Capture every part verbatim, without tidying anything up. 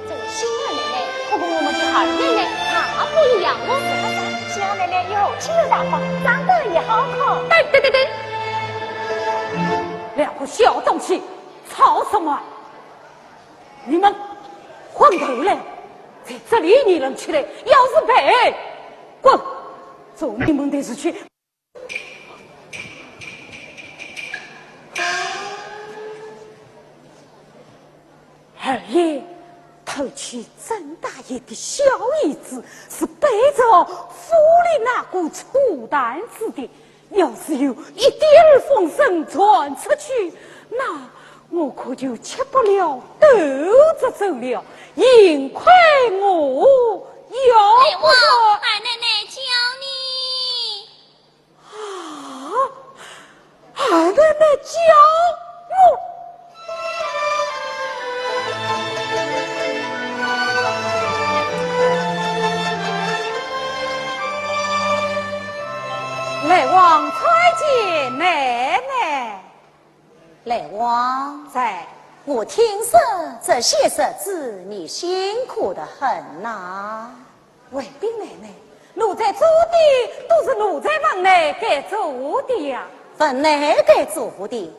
这位新二奶奶可跟我们的二奶奶大不一样哦。新二奶奶有气有大方，长得也好看。等等等等，两个小东西，吵什么啊？你们混头嘞，在这里议论起来，要是被……滚，走你们的事去。 二爷偷娶曾大爷的小姨子，是背着府里那个醋坛子的。要是有一点儿风声传出去，那我可就吃不了兜着走了。幸亏我要……哎，我……二奶奶叫你。 啊，二奶奶叫我。来旺参见奶奶。来旺。在。我听说这些日子你辛苦得很呐。 回禀奶奶，奴才做的都是奴才分内该做的呀。分内该做的？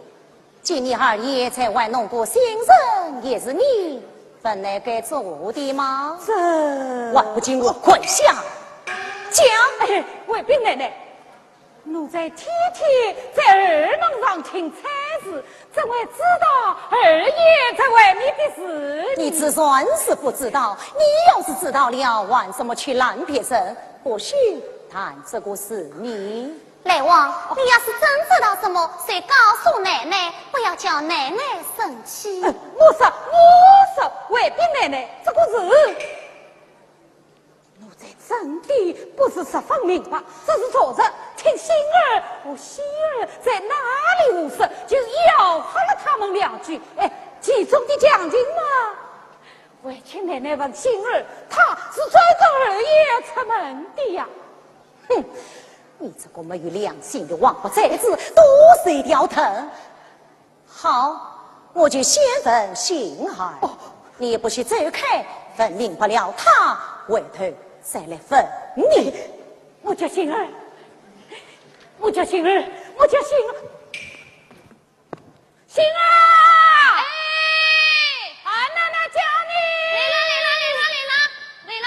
今你二爷在外弄个新人，也是你分内该做的吗？这……还不进屋跪下讲！哎，回禀奶奶， 奴才天天在二门上听差事，怎会知道二爷在外面的事呢？你自然是不知道，你要是知道了，还怎么去拦别人？不许谈这个事呢。来旺，你要是真知道什么，就告诉奶奶，不要叫奶奶生气。呃，我说，我说，回禀奶奶，这个事 奴才真的不是十分明白，只是昨日听新二和喜二在那里胡说，就吆喝了他们两句。哎，其中的详情嘛，还请奶奶问新二，他是追着二爷出门的呀。哼，你这个没有良心的王八崽子，多嘴条藤。 好，我就先问新二。哦。你不许走开，问明白了他，回头再来问你。我叫新二，我叫新二，我叫新二。新二！哎！二奶奶叫你。来了，来了，来了，来了，来了。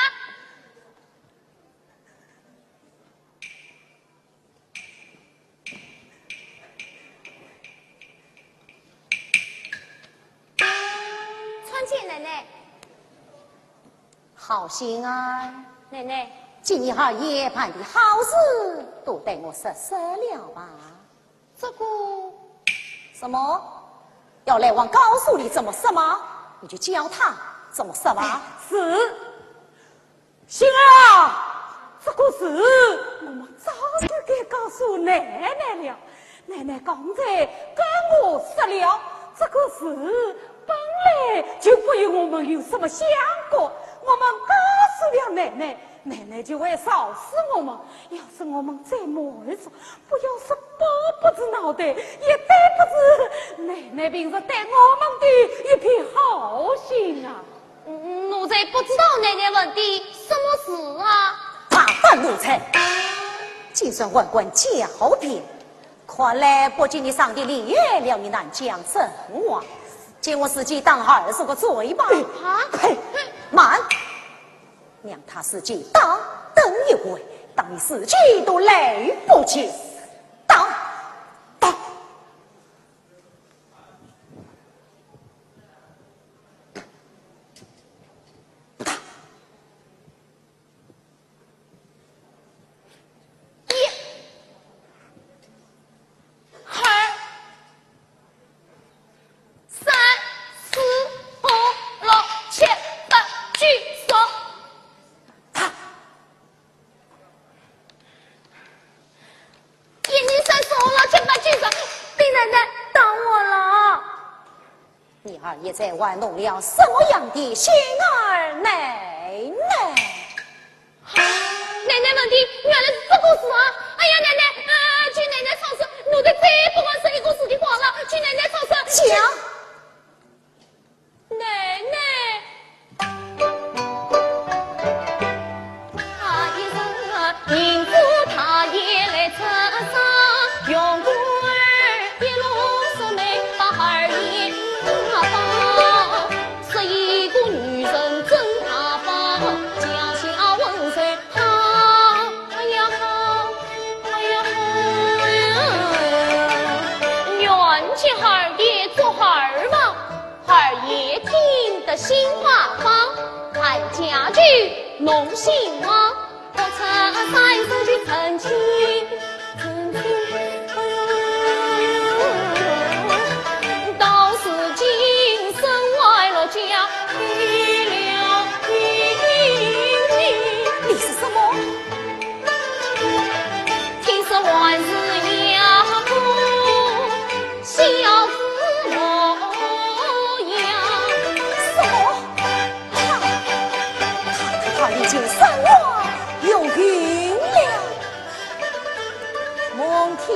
参见奶奶。好新二。奶奶。今你二爷办的好事，都对我说说了吧？这个……什么？要来旺告诉你怎么说吗？你就教他怎么说吧。哎，是。 新二啊，这个事我们早就该告诉奶奶了。奶奶刚才跟我说了，这个事本来就不与我们有什么相关，我们告诉了奶奶，奶奶就会烧死我们。要是我们再瞒着，不要说爸爸这脑袋，也对不住奶奶平时对我们的一片好心啊。 奴才不知道奶奶问的什么事啊？大胆奴才！竟然还敢狡辩！看来不给你上帝厉害了，你难讲真话。见我自己打二十个嘴巴。啊？呸！慢！让他自己打，等一会，打你自己都来不及。打！打！ 一、二、三、四、五、六、七、八、九、十。打！一、二、三、四、五、六、七、八、九、十，被奶奶打我了。 你二爷在玩弄了什么样的心儿奶奶？奶奶问的原来是这个事啊！哎呀，奶奶，啊，求奶奶放手，奴才再不敢说一个字的话了，求奶奶放手。讲。奶奶。 你说什么？什么？他，他已经身亡又云了。蒙听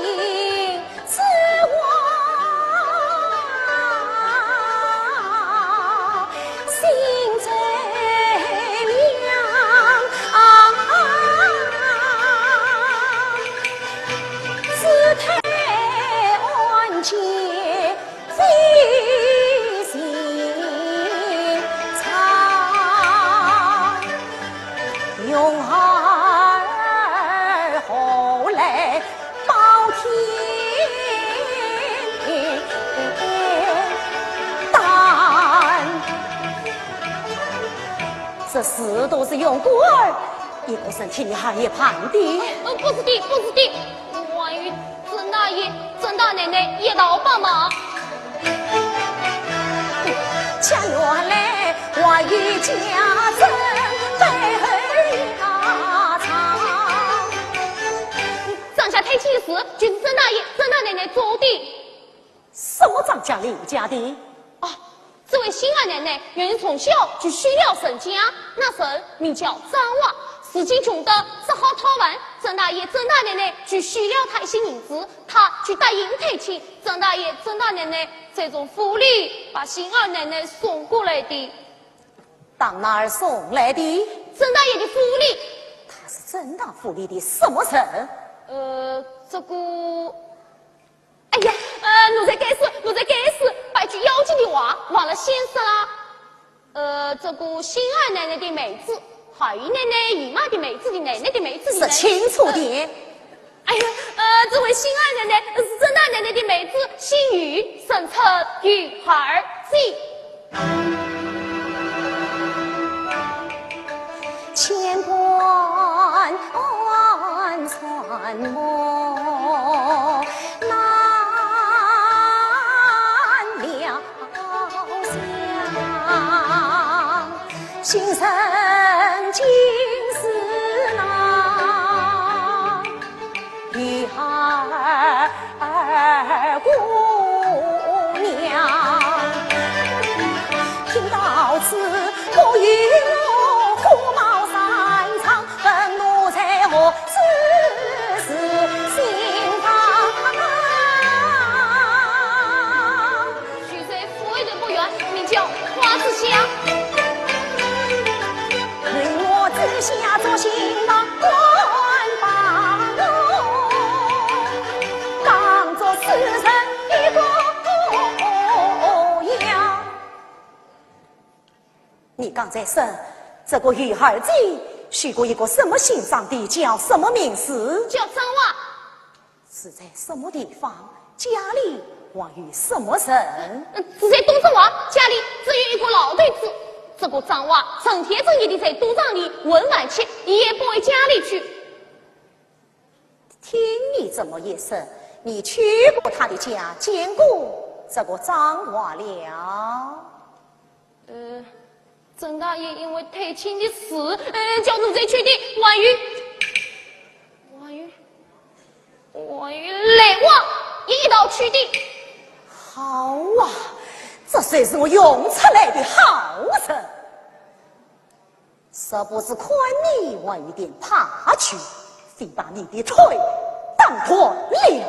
此话，心最凉。这事都是用孤儿一个人替你二爷办的。呃，不是的，不是的，我与曾大爷、曾大奶奶一道帮忙。张家推亲的事，就是曾大爷、曾大奶奶做的。 什么张家、刘家的？哦，这位新二奶奶原是从小就许了人家，那人名叫张华，如今穷得只好讨饭，曾大爷、曾大奶奶就许了她一些银子，她就答应退亲。曾大爷、曾大奶奶才从府里把新二奶奶送过来的。打哪儿送来的？曾大爷的府里。她是曾大府里的什么人？呃，这个 哎呀，呃，奴才该死，奴才该死，把一句要紧的话忘了先说啦。呃，这个新二奶奶的妹子，还有奶奶姨妈的妹子的奶奶的妹子的奶奶。说清楚点。哎呀，呃，这位新二奶奶是曾大奶奶的妹子，姓于，人称于二姐。 千般缠磨难料想，心生情丝难刚才说，这个鱼儿子许过一个什么姓张的，叫什么名字？叫张华。住在什么地方？家里还有什么人？嗯，住在东城外，家里只有一个老头子。这个张华成天整夜的在赌场里混饭吃，也不回家里去。听你这么一说，你去过他的家，见过这个张华了？呃，曾大爷因为太轻的事，呃，叫奴才去的，还有，还有，还有，来往也一道去的。好啊，这才是我用出来的好人。 若不是看你还有点怕惧，非把你的腿打断了。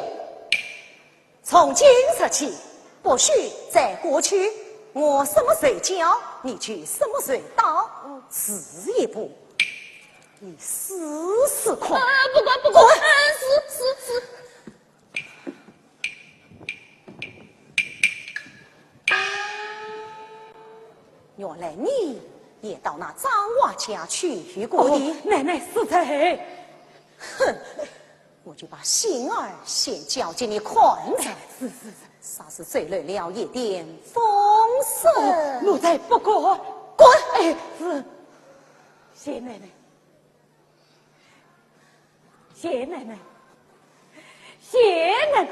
从今日起，不许再过去，我什么时候叫，你就什么时候到，迟一步，你试试看。呃，不敢，不敢。滚！呃，是，是，是。 原来你也到那张华家去过的。哦，奶奶恕罪。哼，我就把信儿先交给你看着。是，是，是。若是吹来了一点风声。哦，奴才不敢。滚！哎，是。谢奶奶。 谢奶奶，谢奶奶。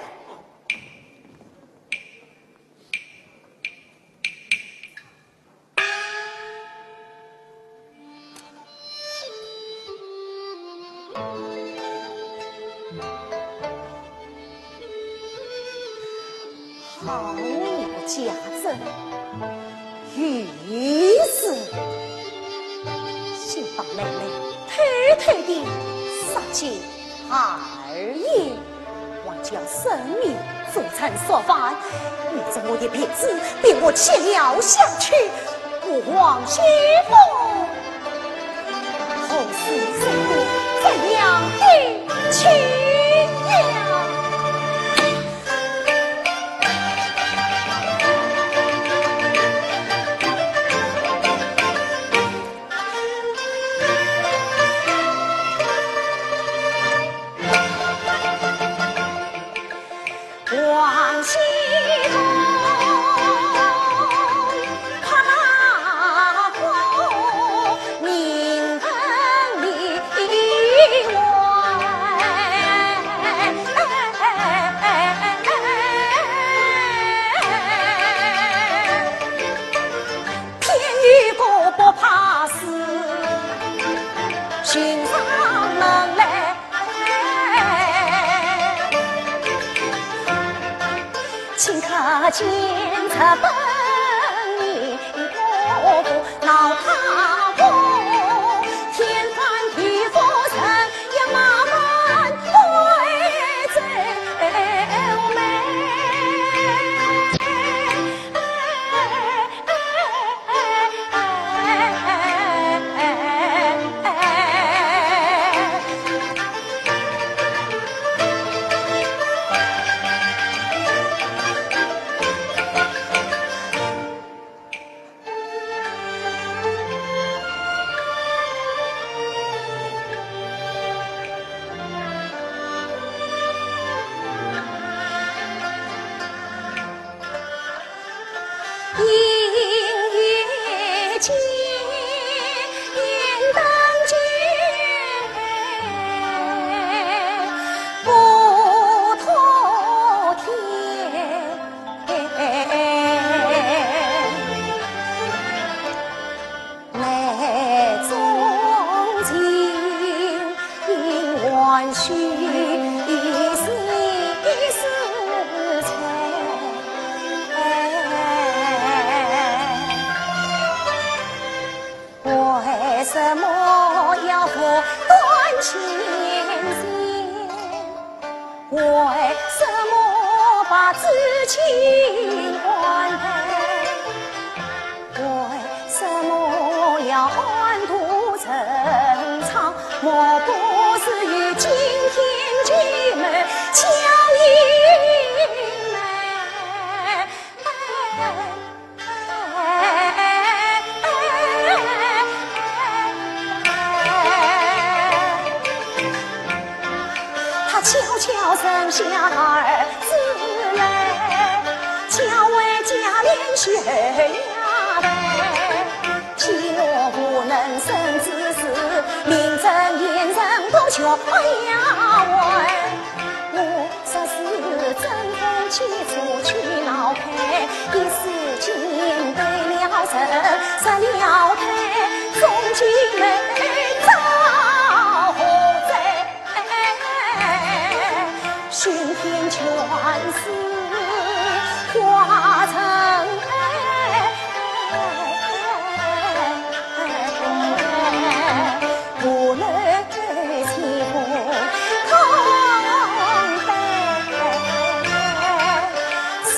好一个家政，于是先把妹妹偷偷地杀进二爷，还叫生米煮成熟饭，你这么一辈子，被我吃了下去，我王熙凤 何时成功怎样的去呀？王熙凤，怕她不明白你小姐生下儿子来，叫为贾琏小丫头。喜怒无能生之时，名正言顺不求丫鬟。我若是真正去做去老太，一世间得了人，失了胎，终究没着好哉。 寻遍全是花城。无奈千步空悲，此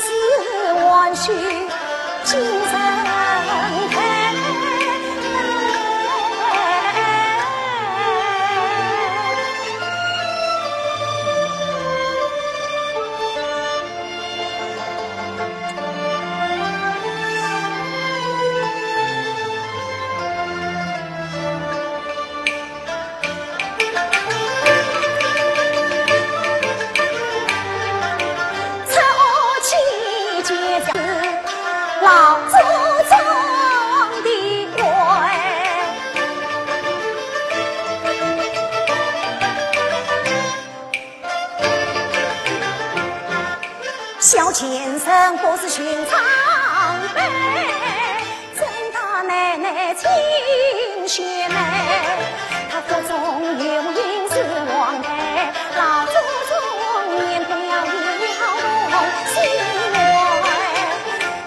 事还须 小贱人不是寻常辈， 正大奶奶清秀美，她腹中有孕是皇胎，老祖宗念表一好同心怀。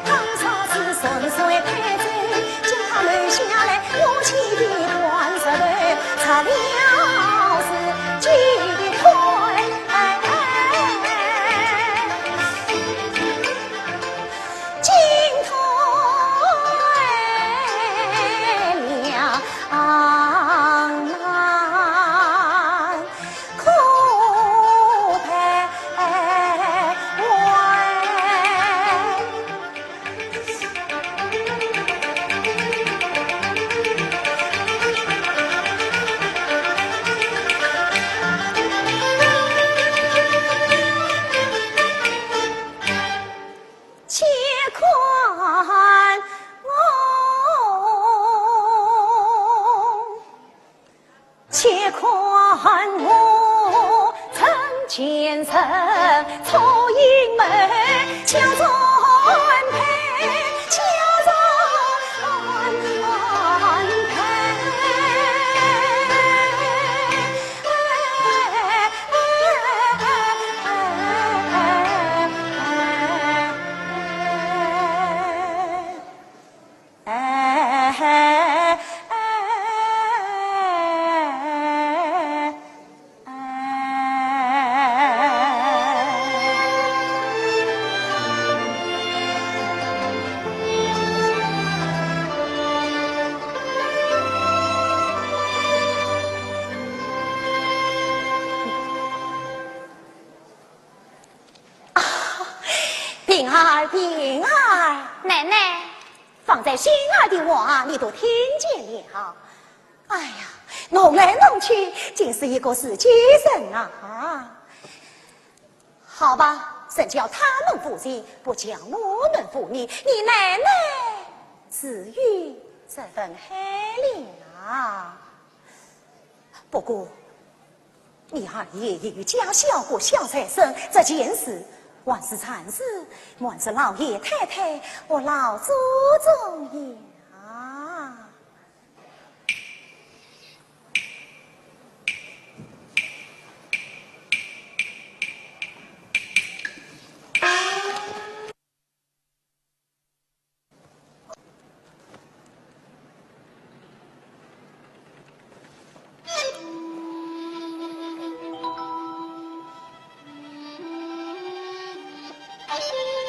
倘若是顺遂胎走，将她留下来，我妻的官职头，拆了是几块。 进退两难，可悲哀。且看我，且看我，陈奸臣错阴谋，假装配，假装配。 平儿，平儿。奶奶。方才莘儿的话，你都听见了。哎呀，弄来弄去，竟是一个自己人啊！好吧，人叫他们无情，不叫我们无义，你奶奶自有这份海量啊。不过， 你二爷也有家孝国孝在身，这件事还是暂时瞒着老爷太太和老祖宗呀。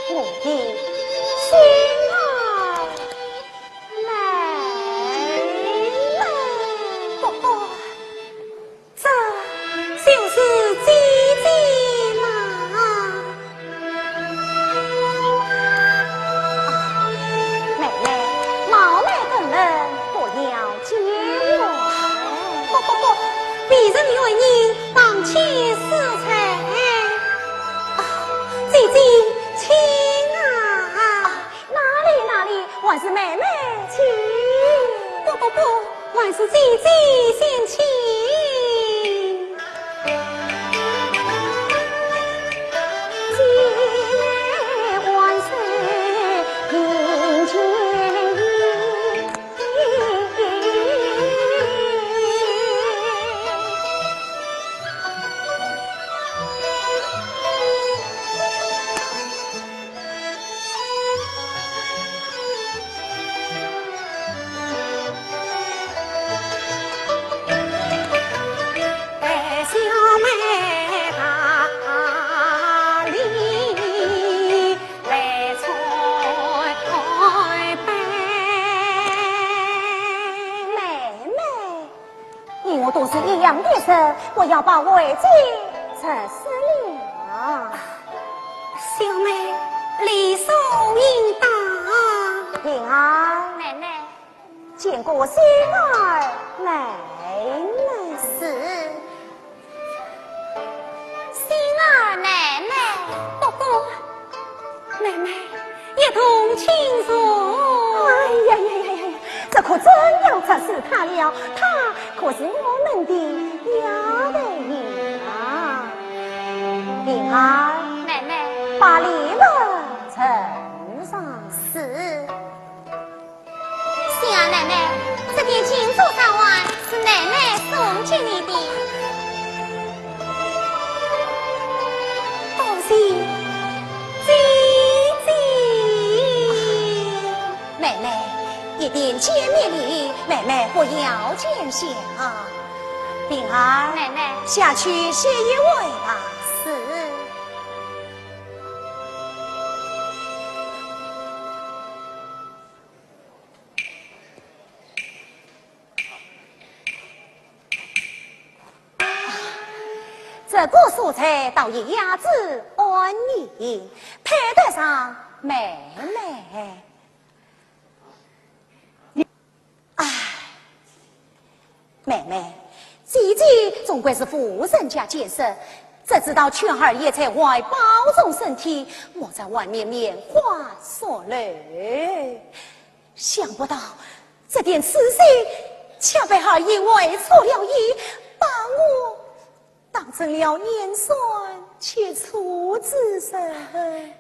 我的心儿来了。 这就是姐姐啦。啊，奶奶，冒昧登门，不要见怪。不，不，不，未曾原因，当且是姐姐先请。姐妹万岁，觐见。 妹妹，你我都是一样的人，我要把回礼呈上了。小妹理所应当。平儿，妹妹，见过新儿妹妹。是。新儿妹妹。不过， 妹妹，一同请坐。哎呀呀呀呀呀，这可真要责死她了，她可是我们的丫头呀。平儿，妹妹，把礼物呈上。是。 新儿妹妹，这点金珠镯环是妹妹送给你的。多谢姐姐。妹妹，一点见面礼，妹妹不要见笑。平儿，妹妹，下去歇一会吧。是。 这个所在倒也雅致安逸，配得上妹妹。唉，妹妹，姐姐总归是富人家见识，只知道劝二爷在外保重身体，莫在外面拈花说柳。 想不到这点痴心，却被二爷会错了意，把我当成了年少吃醋之人。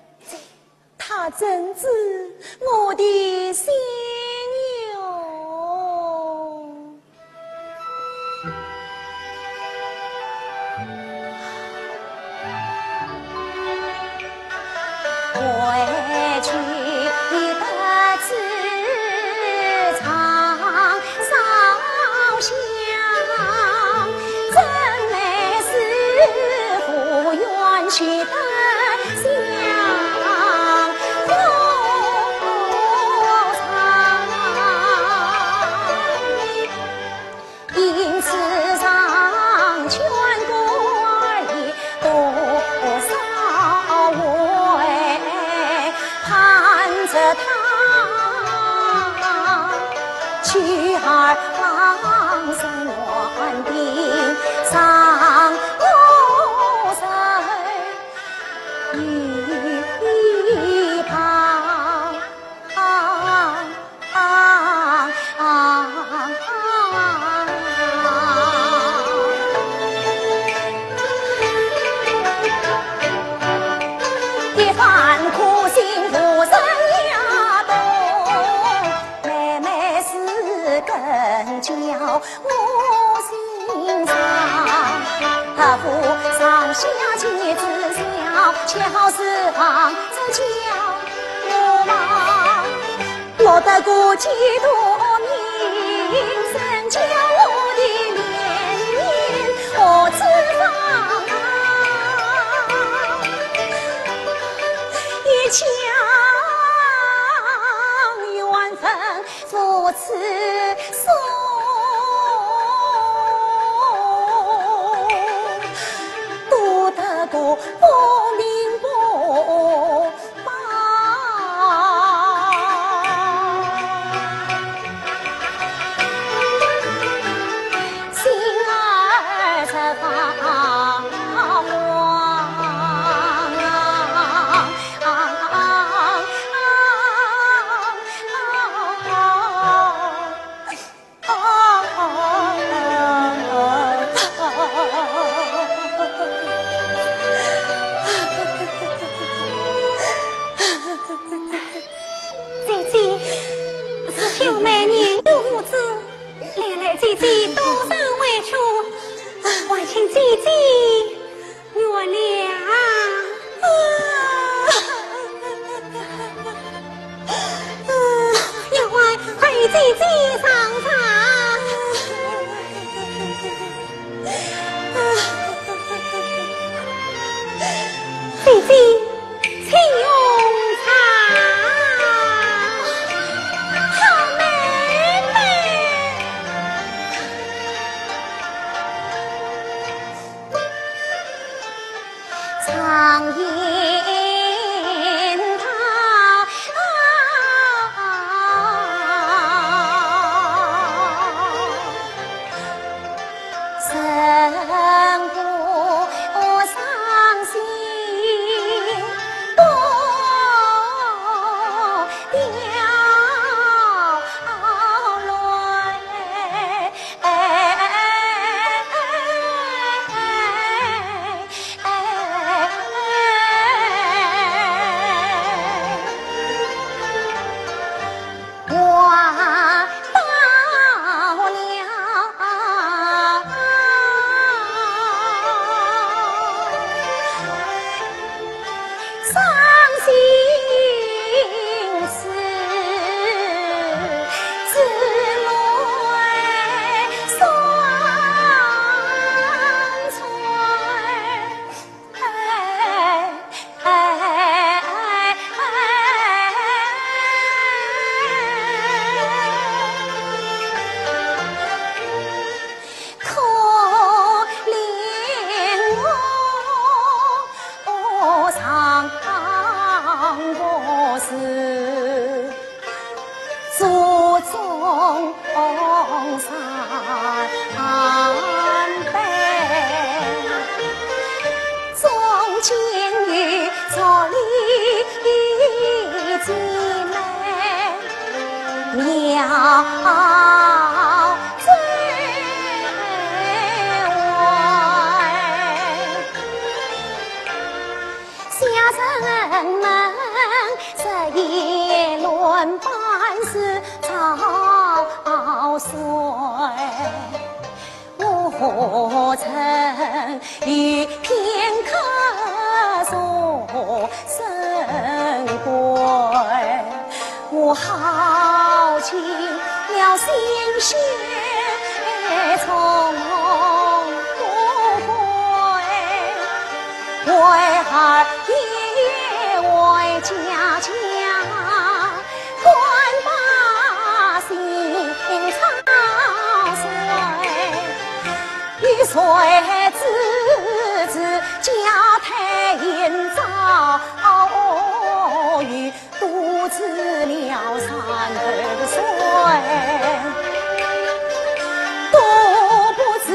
他怎知我的心哟？ 因此上劝过二爷多少回，盼着他去而方生，远地上我身一旁。一番苦心无人也懂，妹妹是更叫我心伤。何不上下其之孝，且好侍奉这家我忙。 落得个几多名，怎叫我的脸面何处放啊？一腔怨愤如此深，多得个不明不 啊！姐姐，原谅啊！啊，啊，啊，快与姐姐上茶。啊，姐姐，请用茶。好妹妹。 常言道，人不伤心不掉泪。 可怜我常不思，祖宗山悲。从今与祝你姐妹 妙哉。下人们这一轮办事早睡。 我曾有片刻坐深闺，我耗尽了心血从不悔，为儿也为家家 官拜新朝岁，与谁知子交配应朝，与独自了三头岁，都不知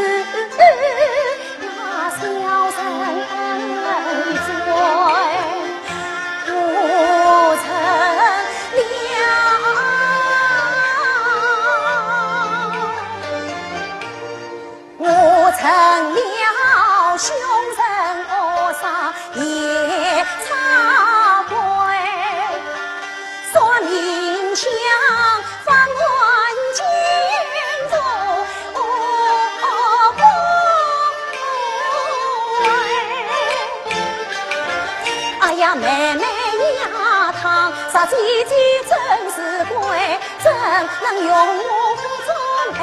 那小人最不成了，不成了凶人恶煞也差鬼，算命相 方安今朝。哎呀，妹妹呀，倘若姐姐真是鬼，怎能容我做媒？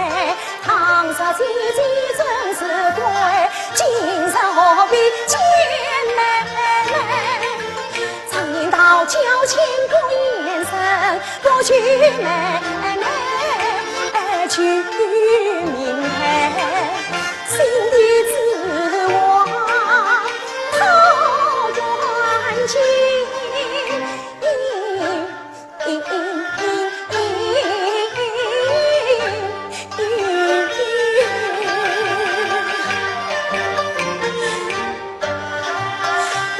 倘若姐姐真是鬼，今日何必见妹妹？ 常言道交情不言深，不娶妹妹，娶名配，心底自我讨远近。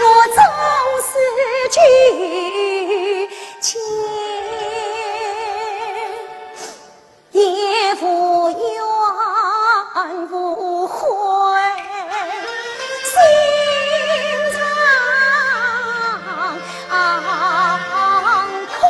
我终是拒绝，也无怨无悔，心肠空。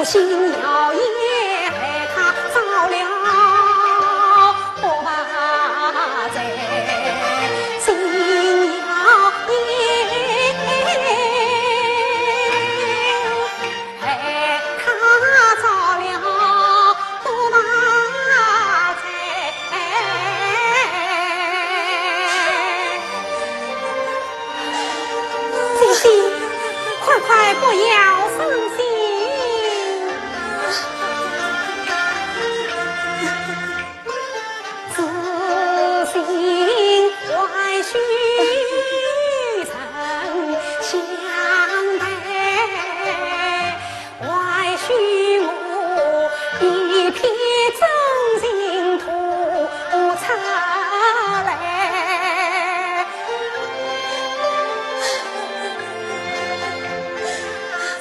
新摇椅害他着了，不怕在新摇椅害他着了，不怕在。姐姐，快快不要伤心。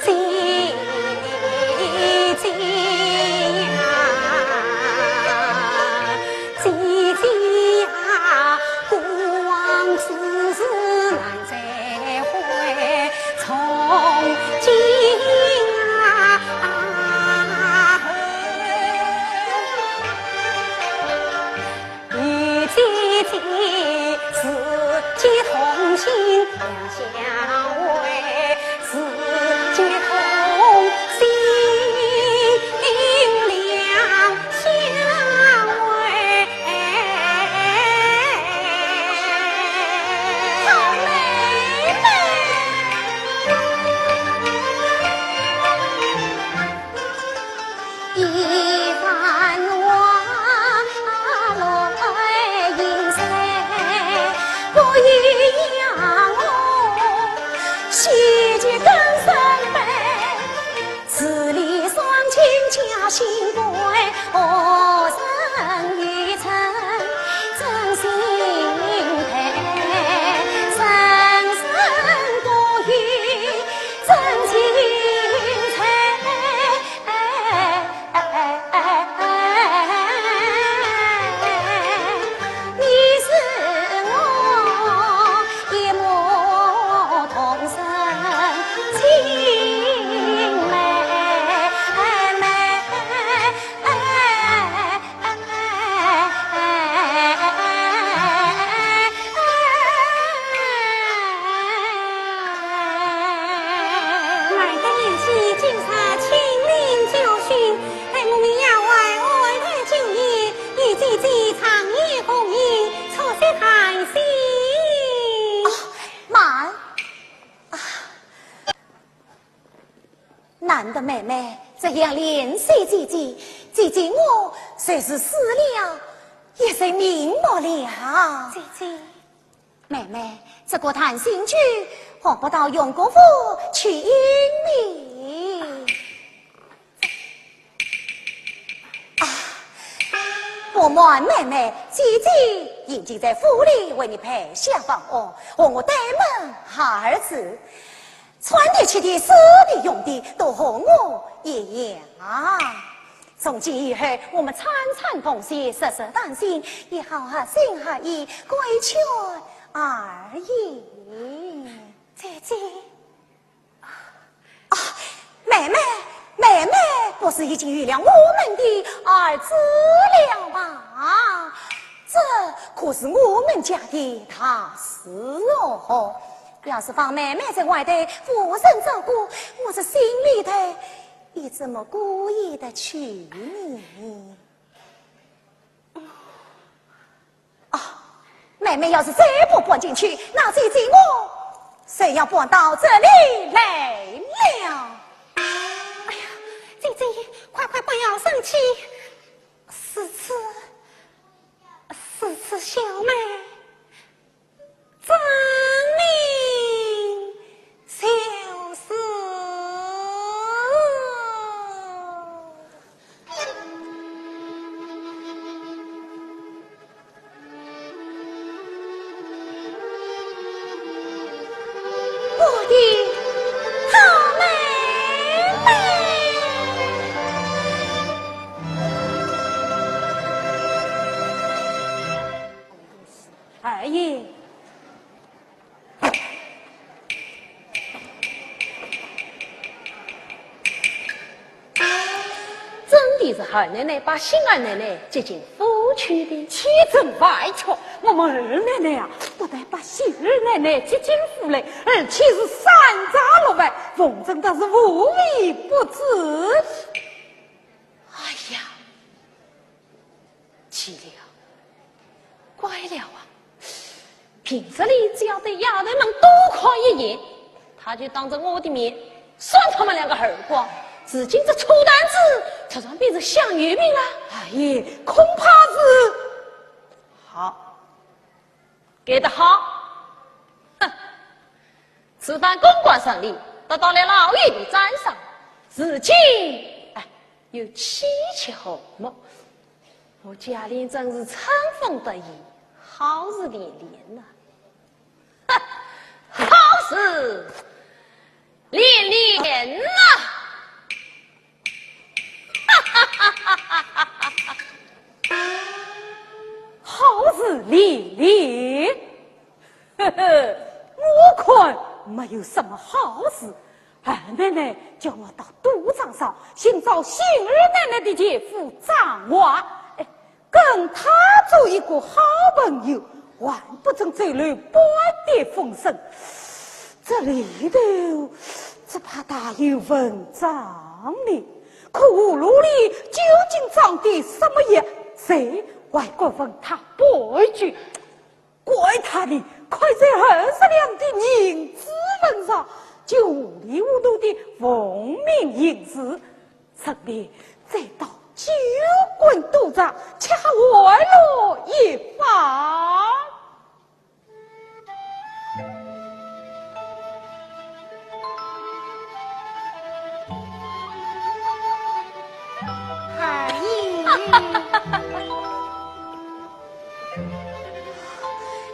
姐姐呀，姐姐呀，过往之事难再回，从今啊。 与姐姐，自己同心两相违，自己同心两相违。好妹妹。 一番话来应谁不一样哦，喜极更生悲，自立双亲家心归，何人与臣真心配，人生不易真情切。 难得贤婿今日亲临教训，待我们丫鬟安排酒宴，与姐姐畅饮共饮，促膝谈心。啊，慢！啊，难得妹妹这样怜惜姐姐，姐姐我虽是死了，也是瞑目了。姐姐。 妹妹，这个谈心酒，何不到荣国府去饮呢？啊，不瞒妹妹，姐姐已经在府里为你备下房屋，和我对门而住。 穿的、吃的、住的、用的，都和我一样。从今以后，我们餐餐同席，日日谈心，也好合心合意，规劝而已。姐姐。啊，妹妹，妹妹，不是已经有了我们的儿子了吗？这可是我们家的大事哦。 要是放妹妹在外头无人照顾，我这心里头也怎么过意得去呢？啊，妹妹要是再不搬进去，那姐姐我就要搬到这里来了。哎呀，姐姐，快快不要生气，是此，是此小妹 真名就是我的好妹妹。二爷。你是二奶奶把新二奶奶接进府去的。千真万确，我们二奶奶啊，不但把新二奶奶接进府来，而且是三朝六拜，奉承的是无微不至。哎呀， 奇了，怪了啊！平日里只要对丫头们多看一眼，她就当着我的面扇他们两个耳光。如今这臭疸子，突然变成香油瓶了。哎呀，恐怕是……好，干得好！哼，此番公关顺利，得到了老爷的赞赏。如今，哎， 又稀奇何物？我贾琏真是春风得意，好事连连呐！哈，好事连连呐！好事连连？ 呵呵，我看没有什么好事。二奶奶叫我到赌场上寻找新二奶奶的前夫张华，哎，跟他做一个好朋友，还不准走漏半点风声。这里头只怕大有文章哩，可葫芦里究竟装的什么药，谁还敢问他半句？ 怪他哩，看在二十两的银子份上，就糊里糊涂的奉命行事，顺便再到酒馆赌场吃喝玩乐一番。二爷。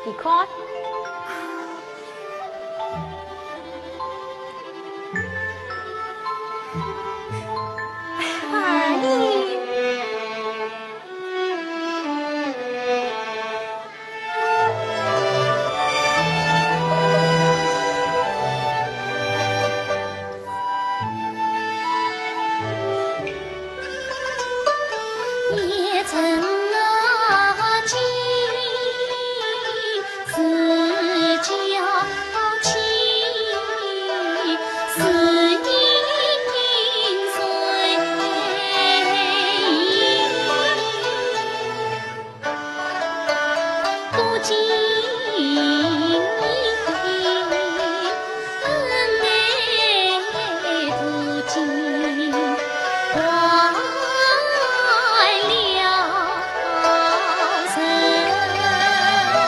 你看。二爷。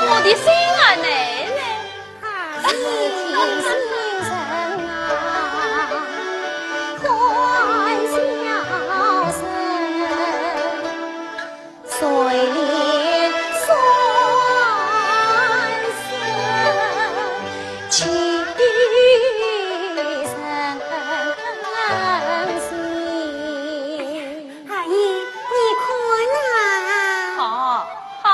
我的心啊，奶奶。 二爷，你看呐。好，好。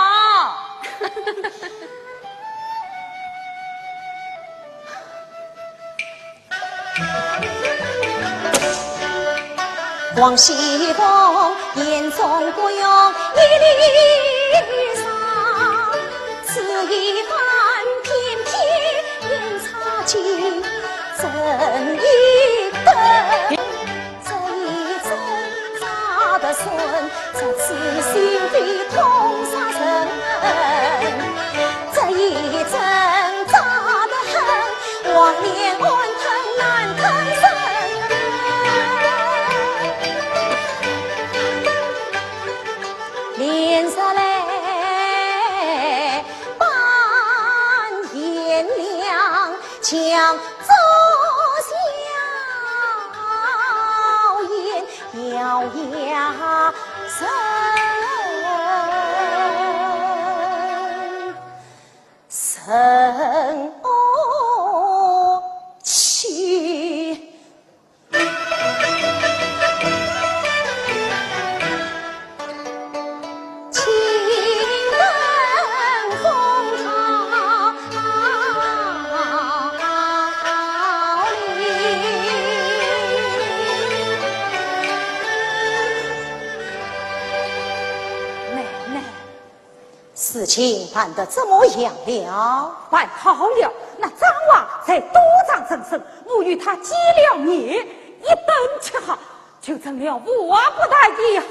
事情办得怎么样了？办好了，那张华在赌场增生，我与他见了面，一顿吃喝，就成了无话不谈的好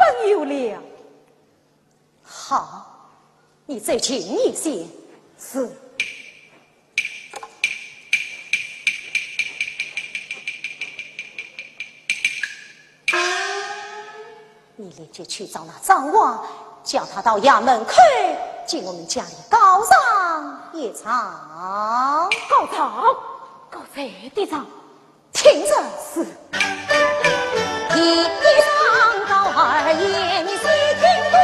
朋友了。好，你再进一些。是。 你立即去找那张华，叫他到衙门口，进我们家里告状一状。告状？告谁的状？听着。是。第一状告二爷，你细听端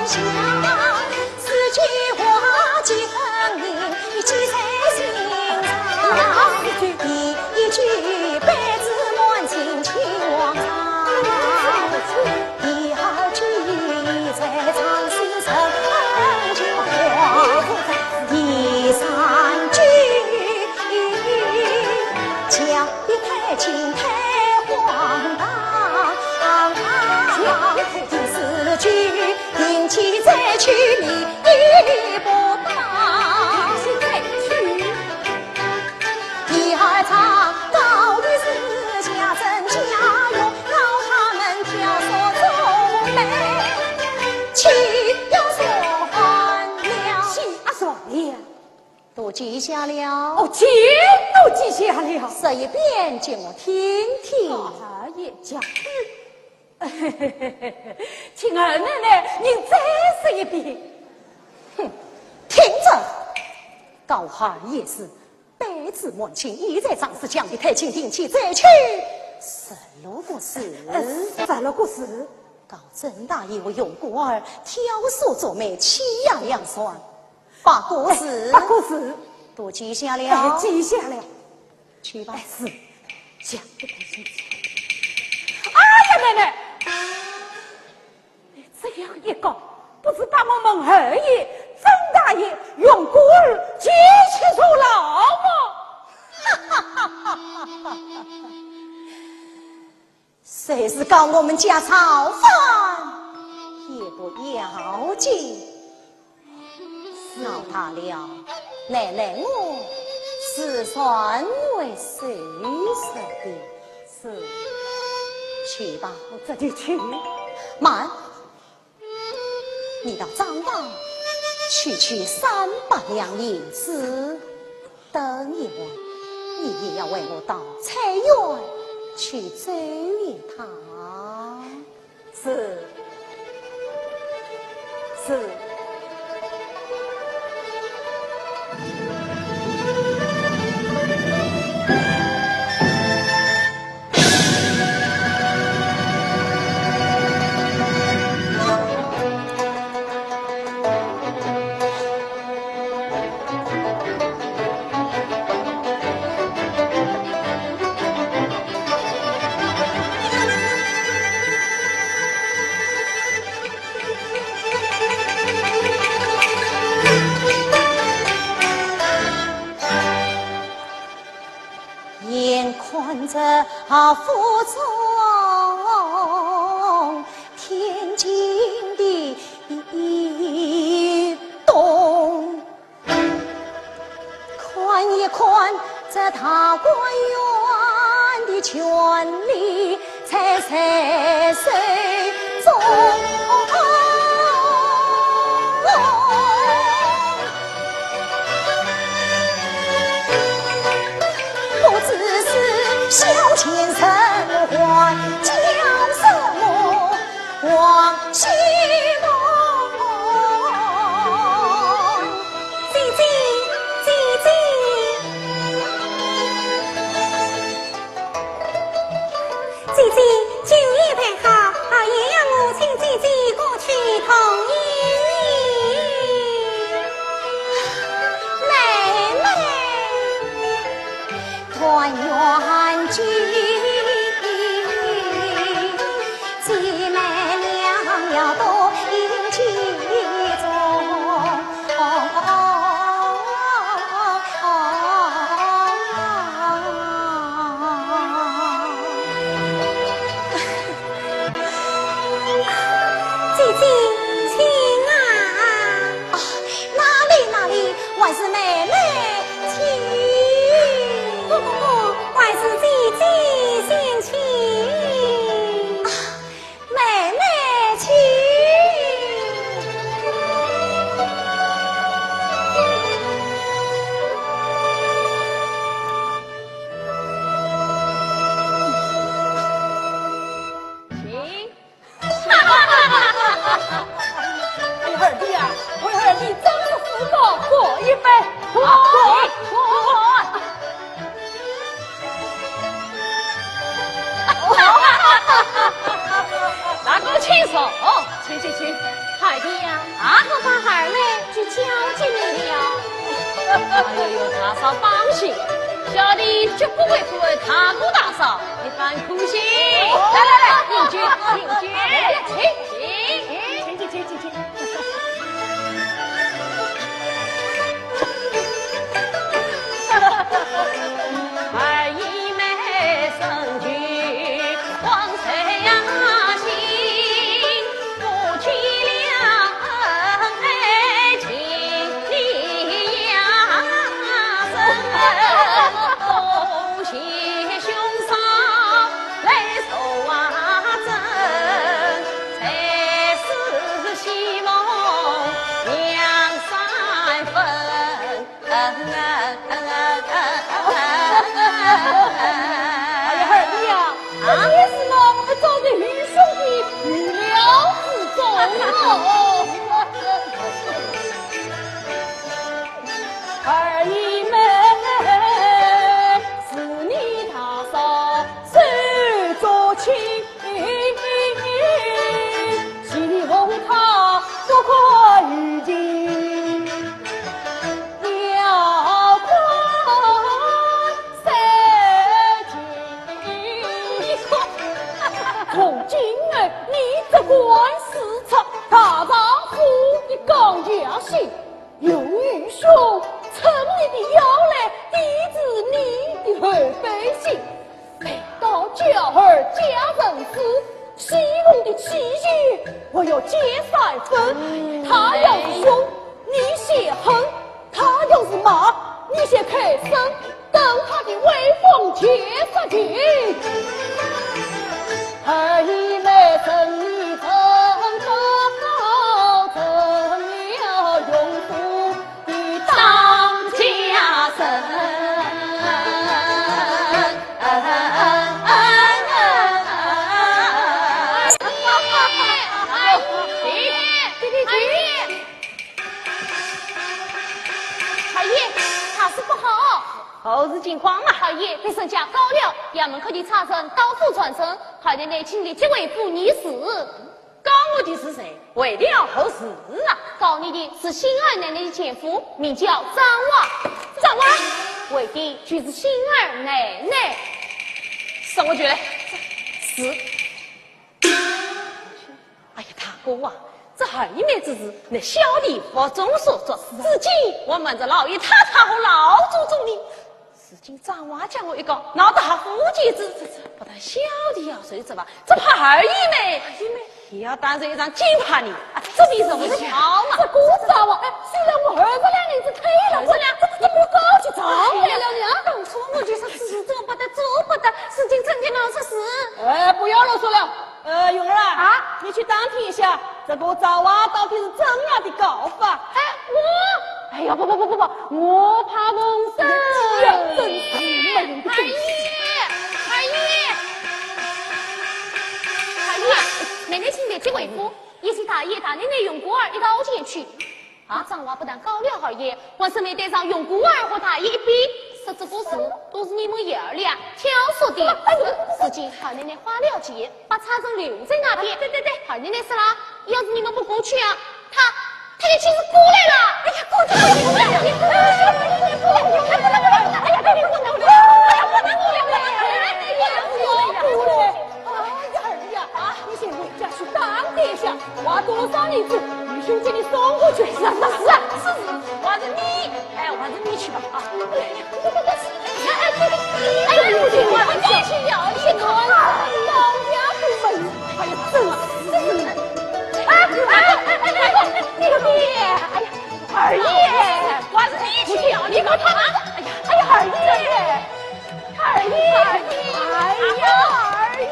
详，此句话既分明，记在心上。第一句，杯子满倾，请皇上。 第二句，在场时人交往。第三句，讲得太轻太荒唐。第四句，定期再去你也不当。定期再去。 第二状告御史家珍家用，告他们挑唆种类，岂要说反了。岂要说了？都记下了。哦，尽都记下了。说一遍给我听听。告二爷家主。 请二奶奶您再说一遍。哼，听着，告二爷是杯子满倾，意在场时讲得太轻，定期再去，十六个字。呃，十六个字。告珍大爷和容姑儿挑唆种类，欺压杨传，八个字。哎，八个字。都记下了。哎，记下了。去吧。哎，是。讲得太轻。哎呀，奶奶，你这样一告，不是把我们二爷、珍大爷、容姑儿举去坐牢吗？虽是告我们家造反，也不要紧。 闹大了，奶奶我自然会收拾的。是。去吧。我这就去。慢，你到账房去取三百两银子，等一会儿你也要为我到菜园去走一趟。 是。是。眼看着啊，府中天惊地动，看一看这大观园的权力在谁手中。 不知是小钱人还，叫什么王熙凤。姐姐，姐姐，姐姐，今夜待绝不会辜负大哥大嫂一番苦心。来来来，饮酒，饮酒，请，请，请，请，请，请。哎呀，二弟呀，啊？这件事嘛，我们早在愚兄的预料之中了。二弟们，是你大嫂手足情。 西风他不可与情，要看谁情。从今儿你只管是出大丈夫的高雅兴，用愚兄撑你的腰来抵制你的后背心。 到娇儿家人子，西风的妻妾，我要解三分。嗯，他要是凶，你先恨；他要是骂，你先开声，等他的威风解杀尽。二弟妹，真你真高，真了用不 当家人。二爷，二爷，二爷，大事不好！何事情慌啊？二爷被人家告了，衙门口的差人到处传声，二爷内亲的这位不疑是。 告我的是谁？为的何事啊？告你的是新二奶奶的前夫，名叫张华。张华？为的就是新二奶奶。送我去来。是。哎呀，大哥啊，这二爷妹之事，乃小弟无从所作，至今我瞒着老爷太太和老祖宗呢。 如今张华将我一告，闹得还无结子，这，这不但小弟要受责罚，只怕二爷妹，二爷妹也要担受一场惊怕呢。啊，这便如何是好嘛？这个张华，哎，虽然我二十两银子退了，二十两，这，这，这不高兴张华了呢？当初我就说是做不得，做不得，如今真的闹出事。哎，不要啰嗦了。 呃，云儿啊，啊？你去打听一下，这个张华到底是怎样的告法？哎，我，哎呀，不不不不不，我怕风声。哎呀，真是没用的东西。二爷，二爷，二爷，奶奶请在这回府，也请大爷大奶奶、云姑儿一道前去。 啊，张华不但告了二爷，还顺便带上云姑儿和大爷一并，说这个事都是你们爷儿俩挑唆的。如今二奶奶花了钱，把差人留在那边。对对对，二奶奶说了，要是你们不过去啊，她，她就亲自过来了。哎呀，过去，过去，过去，过去，哎呀，不能过来，哎呀，不能过来，哎呀，不能过来，哎呀，不能过来。 哎呀，二弟呀，啊，你先回家去打听一下，花多少银子，愚兄给你送过去。是啊，是啊，是啊，是，是，还是你，哎，还是你去吧，啊。哎呀，哎呀，我去要你看，老娘不门，哎呀，真是。哎，哎，哎，哎，哎，你个爹，哎呀，二爷，还是你去要你看，哎呀，哎呀，二爷。 二爷，哎呀，二爷！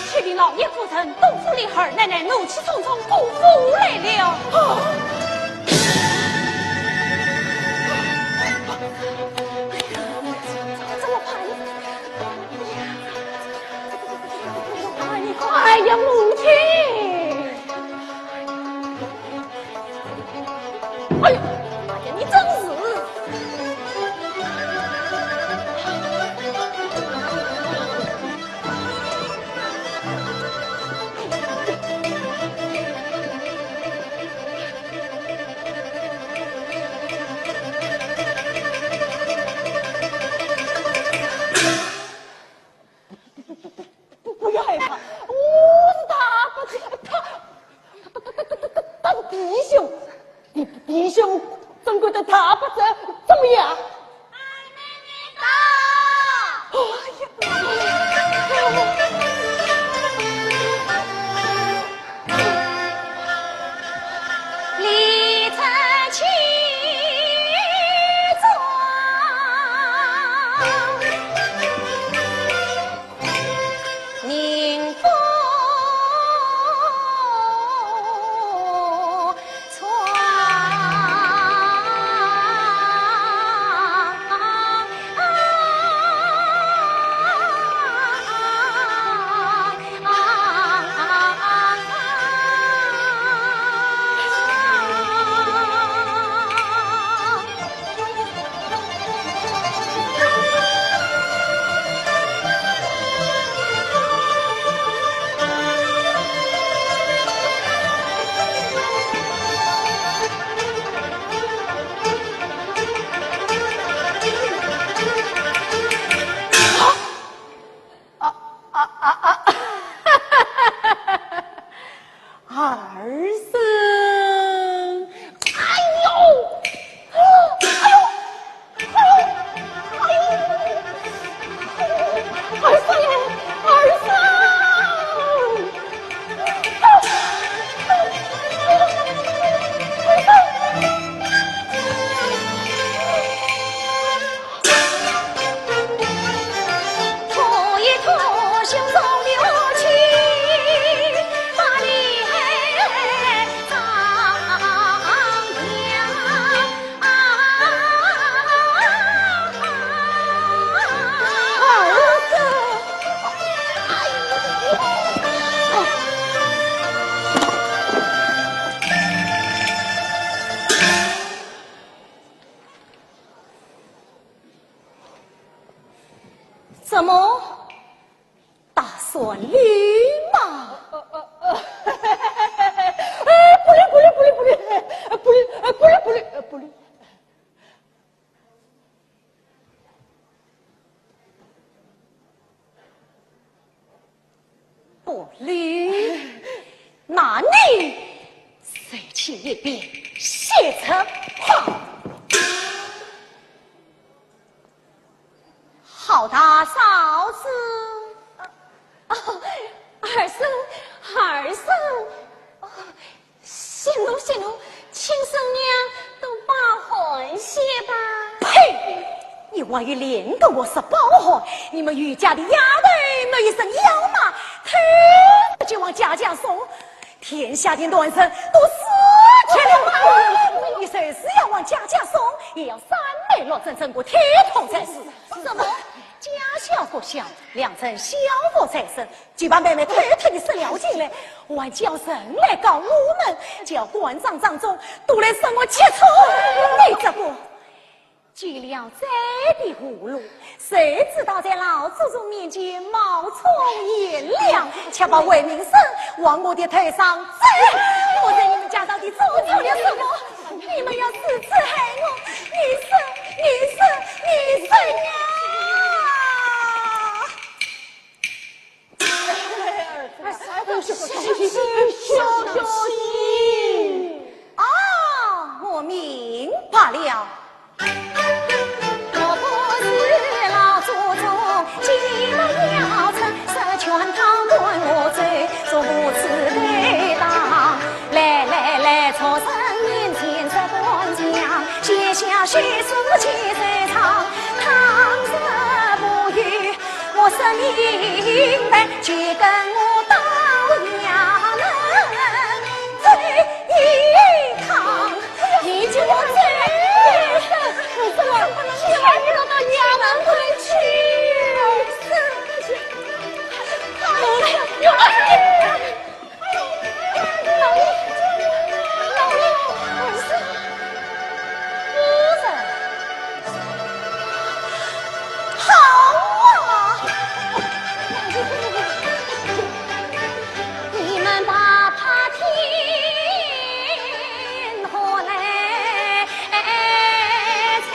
启禀老爷夫人，东府的二奶奶怒气冲冲，过府来了。啊！怎么办？哎呀，母亲！ 哎呀，哎呀，你真是！怎么？打算绿吗？哎，不绿，不绿，不绿，不绿，哎，不绿，哎，不绿，不绿，哎，不绿。 不绿，那你随去一边歇着吧。好大嫂子。哦，二叔，二叔。哦， 息怒，息怒，请婶娘多包涵些吧。呸！你还有脸跟我说包涵？你们余家的丫头没一身腰嘛，推着就往家家送，天下的男人都死绝了嘛。你就是要往家家送，也要三媒六证，成个体统才是。什么？家小国小，两证小国才生， 就把妹妹偷偷地塞了进来，还叫人来告我们，叫官场当中都来说我吃醋。你这个举了这个葫芦，谁知道在老祖宗面前冒充贤良，却把坏名声往我的头上栽。我在你们家到底做错了什么？你们要如此害我，你说，你说，你说呀！ 哦，我明白了。好啊！你们踏破天河来闯，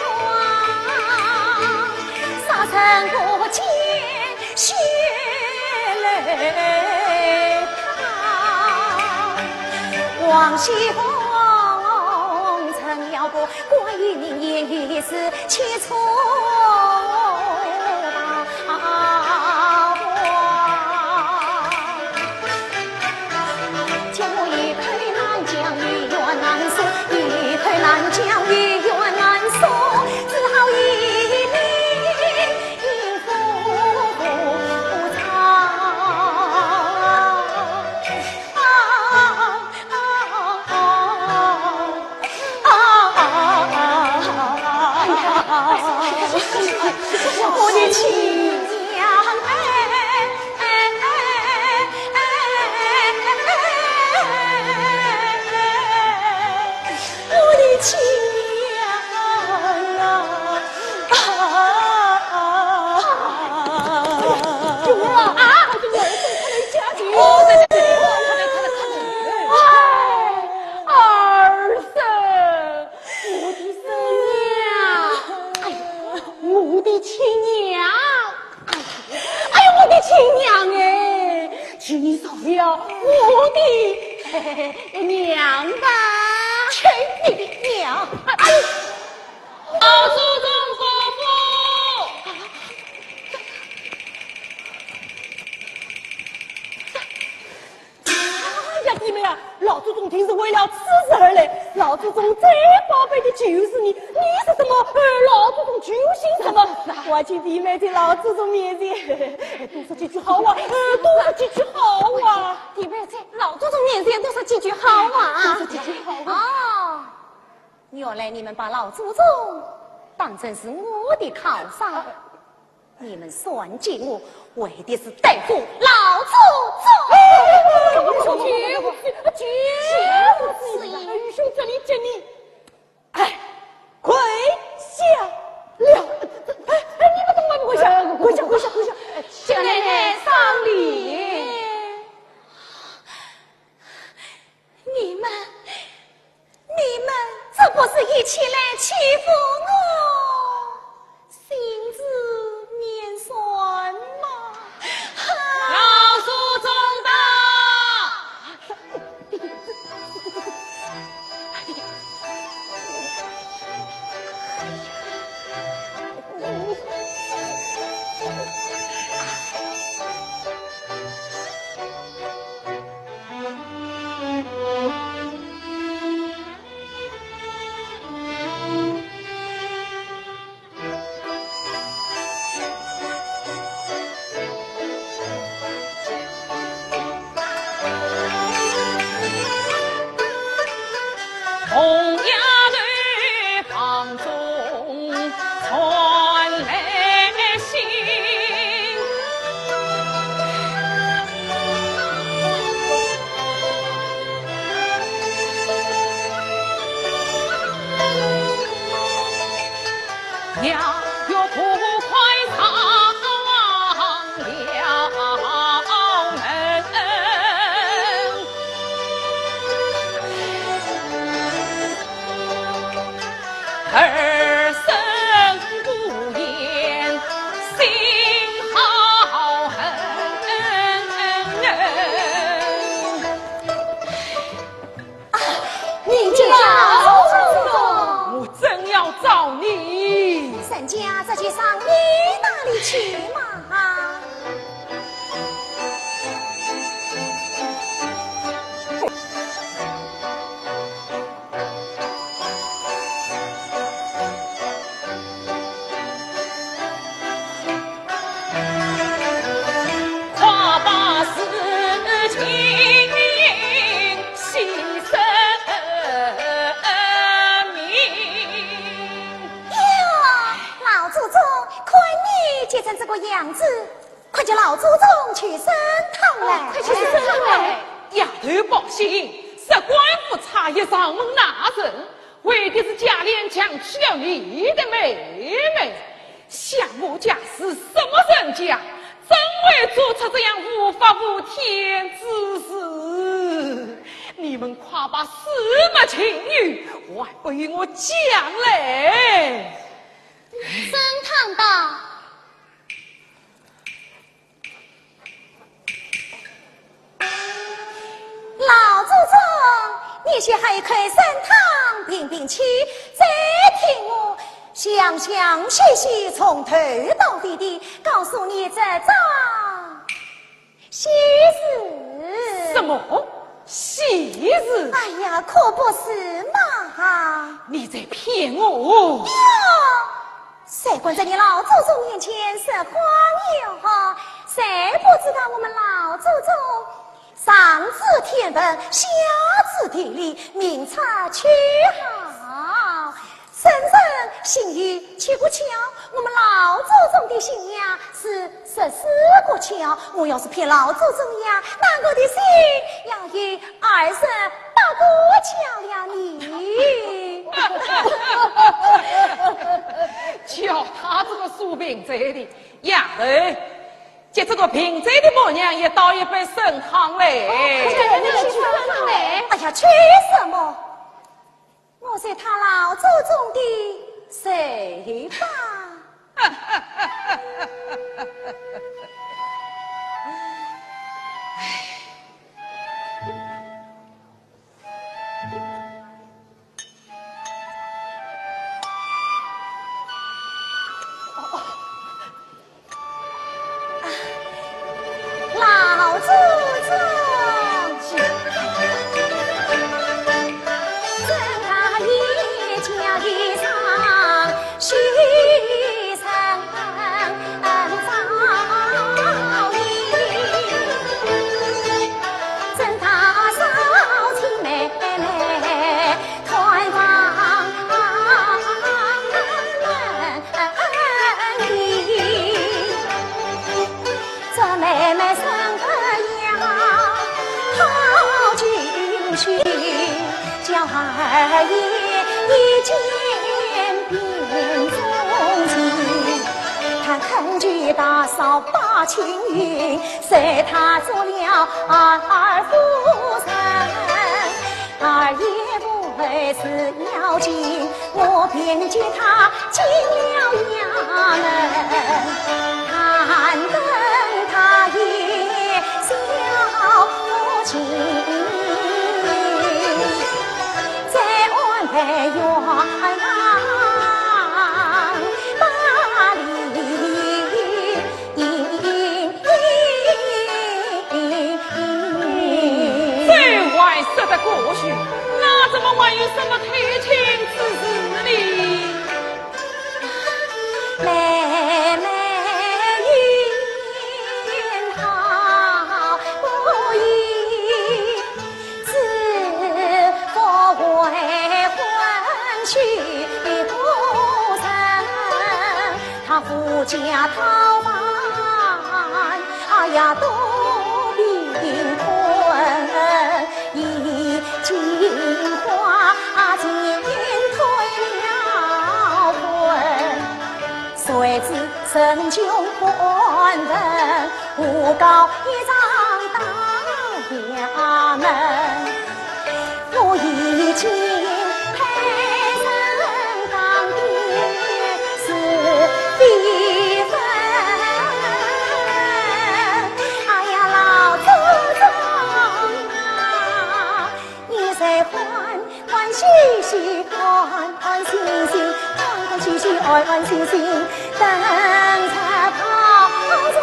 杀人不见 血泪淌。王熙凤成了个官，与民言语是千错万。叫我一口难讲，一言难说，一口难讲，一言难说，只好一命 我的亲娘啊！啊！啊！啊！啊！哎，二婶，我的婶娘，哎，我的亲娘。 哎呀，我的亲娘哎，替你饶了我的娘吧。去你的娘！哎呦，老祖宗伯父。大弟妹啊，老祖宗定是为了此事而来。老祖宗最宝贝的就是你，你是什么，呃，老祖宗就姓什么。我请弟妹在老祖宗面前多说几句好话，呃，多说几句好话。弟妹在老祖宗面前多说几句好话。多说几句好话。哦，原来你们把老祖宗当成是我的靠山。 你们算计我，为的是对付老祖宗。哎，绝不是，绝不是。愚兄这里见你，哎，跪下了。哎，哎，你们怎么跪下？跪下，跪下，跪下。谢奶奶赏礼。你们 你们这不是一起来欺负我，心慈面善吗？老祖宗到！啊，你就是老祖宗。我正要找你。人家这些赏礼哪里去嘛？哟，老祖宗，看你急成这个样子，快叫老祖宗去升堂来。哦，快去升堂来。丫头报信，是官府差役上门拿人，为的是假脸强娶了你的妹妹。 想我家是什么人家，怎会做出这样无法无天之事？你们快把事末情由还不与我讲来！升堂到。 老祖宗，你先喝一口参汤平平气，再听我详详细细从头到尾地告诉你这桩喜事。什么喜事？哎呀，可不是嘛！你在骗我！哟， 谁敢在你老祖宗面前说谎言？谁不知道我们老祖宗上知天文，下知地理，明察秋毫，深深信于七股桥。我们老祖宗的信仰是十四股桥，我要是骗老祖宗呀，那我的信要有二十八股桥了呢。叫她这个数凭債的丫头，给这个凭债的婆娘也倒一杯参汤嘞。哦，快点，快点去升堂嘞。哎呀，去什么？我是她老祖宗的谁吧？老祖宗。妹妹生个呀，好进去，叫二爷一见便钟情。他恳求大嫂把亲允，随他做了二夫人。二爷不为是要紧，我便接他进了衙门，但等他一消情，再安排冤枉把理。 这还说得过去，那怎么还有什么退亲之事呢？妹妹应好不依，是否为婚去不成？ 他夫家讨饭，哎呀，多贫困，已经花钱退了婚。谁知城中官文，诬告一状到衙门。 我已经配人当的是非分。哎呀，老祖宗啊，你在欢欢喜喜，欢欢喜喜，欢欢喜喜，欢欢喜喜，等着讨重生。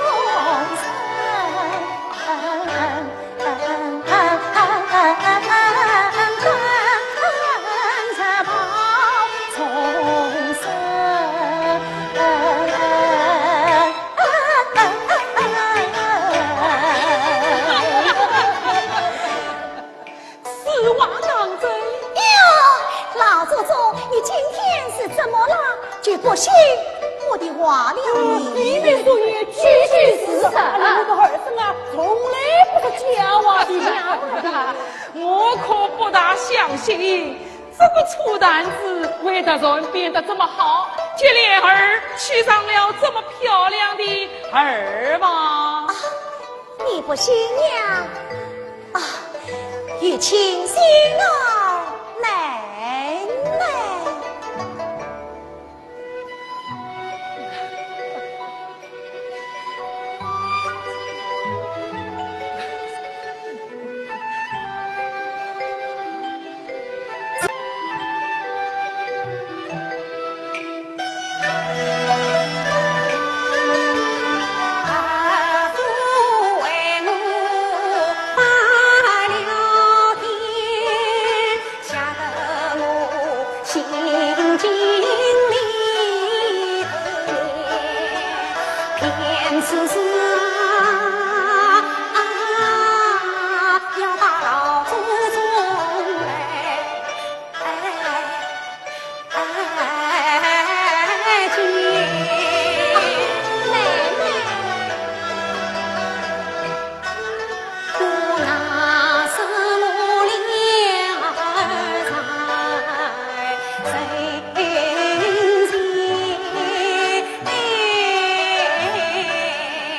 此话当真？哟，老祖宗，你今天是怎么了？就不信我的话了呢？你们说也句句是实。那我的儿子啊，从来不说假话的呀。我可不大相信，这个醋坛子会突然变得这么好，接连儿娶上了这么漂亮的二房。啊，你不信呀？啊，有请新郎来来。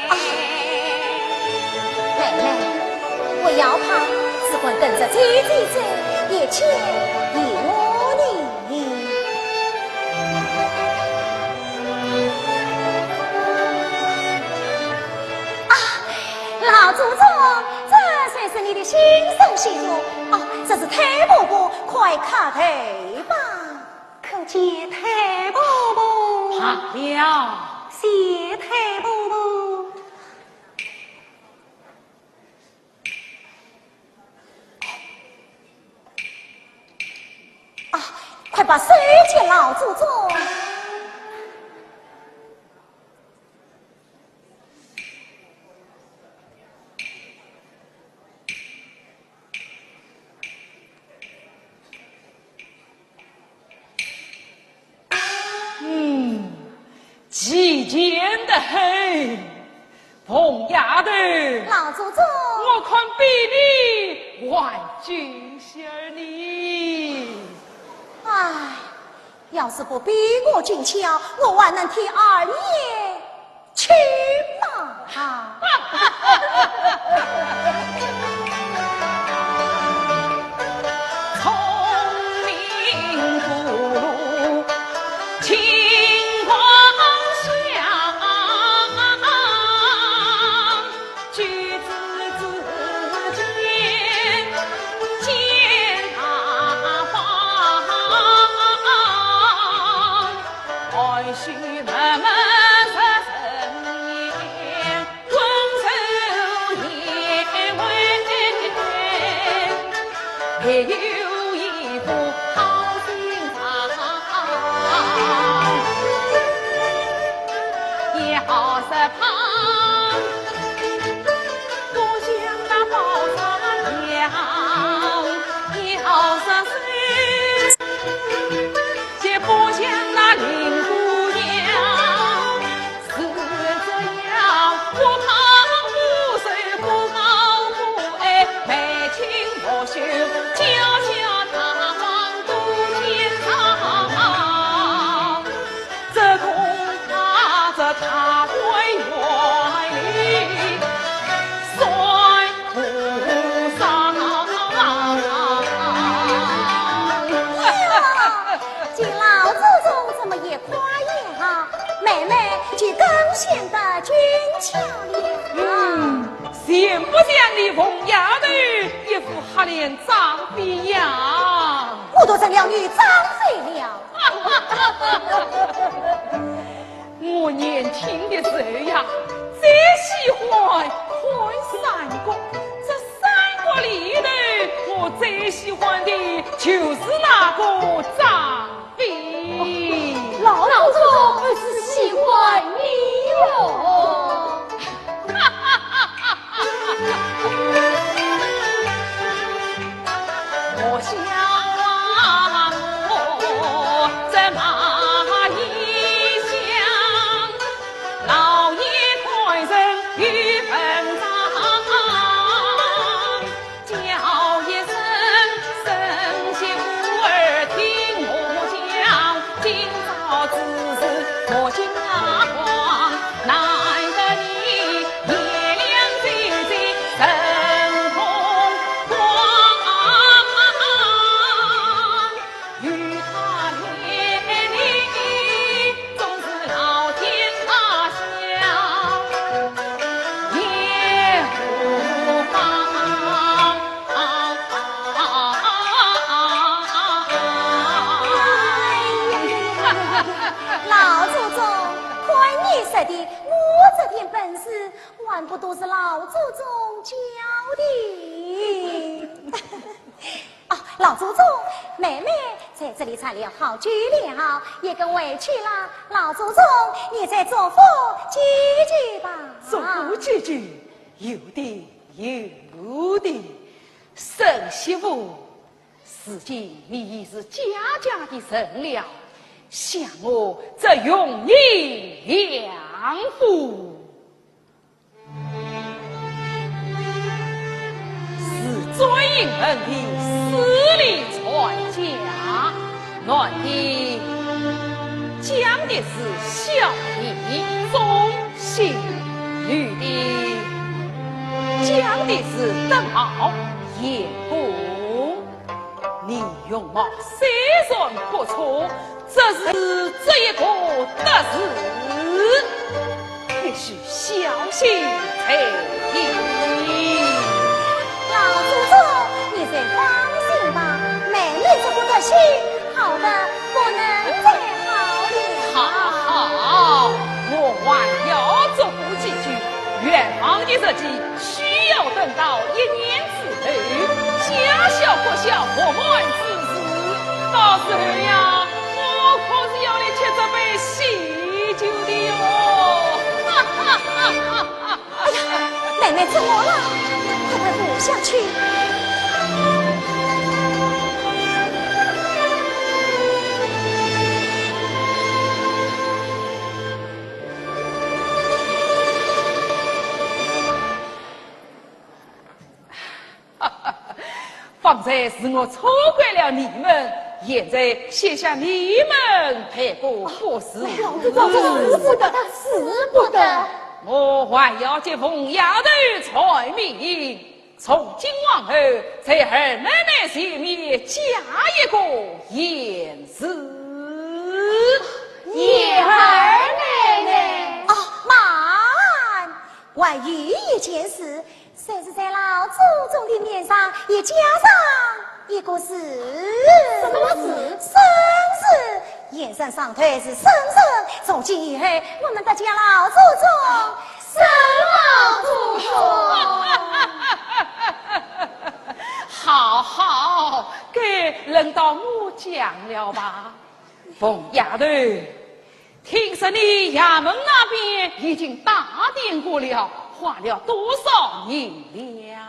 啊，妹妹，不要怕，只管等着姐姐走，一切由我呢。啊，老祖宗，这才是你的新手新脚。哦，这是太婆婆，快磕头吧。 叩见太婆婆。罢了。谢太婆婆。啊，快把手给老祖宗。 嗯，齐全得很。凤丫丫头，老祖宗，我看比你还俊些儿呢。唉，要是不比我俊俏，我还能替二爷去吗？哟，见老祖宗这么一夸耀，妹妹就更显得俊俏了。嗯，像不像你凤丫头一副黑脸张飞呀？我都成了女张飞了。我年轻的时候呀，最喜欢看三国。这三国里头，我最喜欢的就是那个张飞。老祖宗是喜欢你哟。老祖宗，看你说的，我这点本事，还不都是老祖宗教的？啊，老祖宗，妹妹在这里站了好久了，也该回去了。老祖宗，你再嘱咐几句吧。嘱咐几句，有的有的。沈媳妇，如今你已是家家的人了，想我这容你两步。 是专营门第势力传家，男的讲的是孝悌忠信，女的讲的是德貌贤恭。你容貌虽然不错，只是这一个德字， 必须小心才行。老祖宗，你就放心吧，妹妹这个德行，好得不能再好了。好，好，我还要嘱咐几句，远房的日期需要等到一年之后，家孝国孝，和满之时，到时候呀，我可是要你吃这杯喜 酒的哟。哎呀，妹妹怎么了？快快扶下去。方才是我错怪了你们，现在谢谢你们赔个不是。老祖宗，是不得，是不得。我还要给凤丫头裁命，从今往后，在二奶奶前面加一个严字。严二奶奶。哦，慢！还有一件事， 就是在老祖宗的面上也加上一个字。什么字？圣字。严圣上头是圣圣，从今以后，我们都叫老祖宗圣老祖宗。好好，该轮到我讲了吧。凤丫头， 听说你衙门那边已经打点过了，花了多少银两？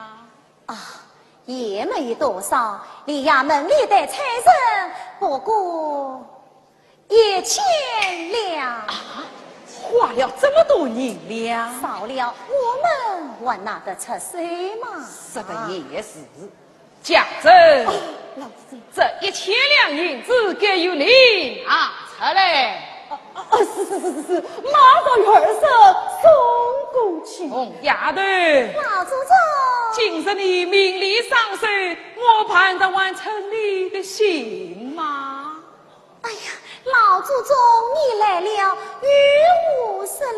啊，也没多少，连衙门里的差人不过一千两。啊，花了这么多银两？少了，我们还拿得出手吗？说得也是。 家珍，哦，老祖宗。这一千两银子该由你拿出来。哦，哦，是，是，是，是，是，马上与二叔送过去。凤丫头，老祖宗。今日你命里上书，我盼得还称你的心吗？ 哎呀，老祖宗，你来了，与我说了。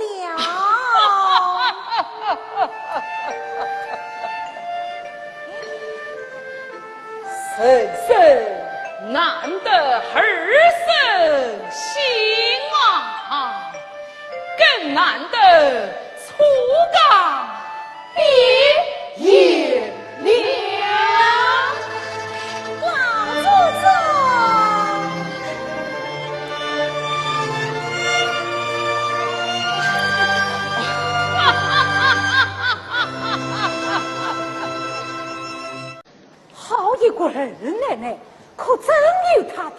人生难得二生兴旺，更难得初刚 毕业了。老祖宗。好一个二奶奶，可真有她的，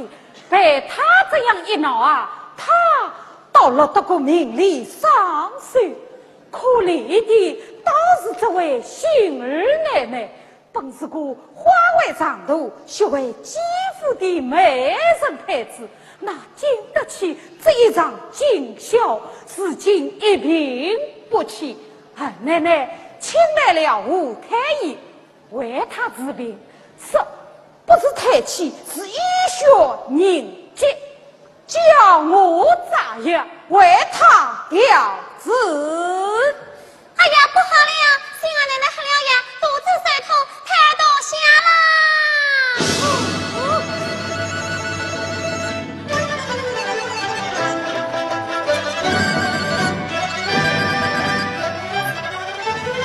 被她这样一闹啊，她倒落得个命里上书。 可怜的倒是这位新二奶奶，本是个花为上头、雪为肌肤的美人胚子，哪经得起这一场惊吓，如今一病不起。二奶奶请来了吴太医， 为她治病，说不是胎气，是医学凝结，叫我抓药为她调治。哎呀，不好了，新二奶奶喝了药，肚子酸痛，胎动下啦！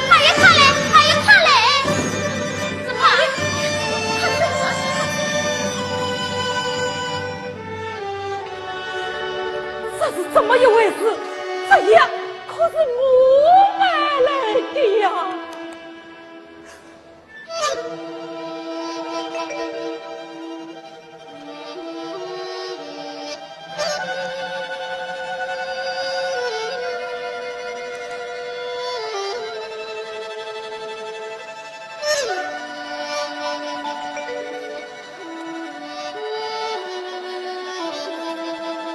快点，快来，快点，快来！怎么？这是怎么一回事？这药可是我买来的呀！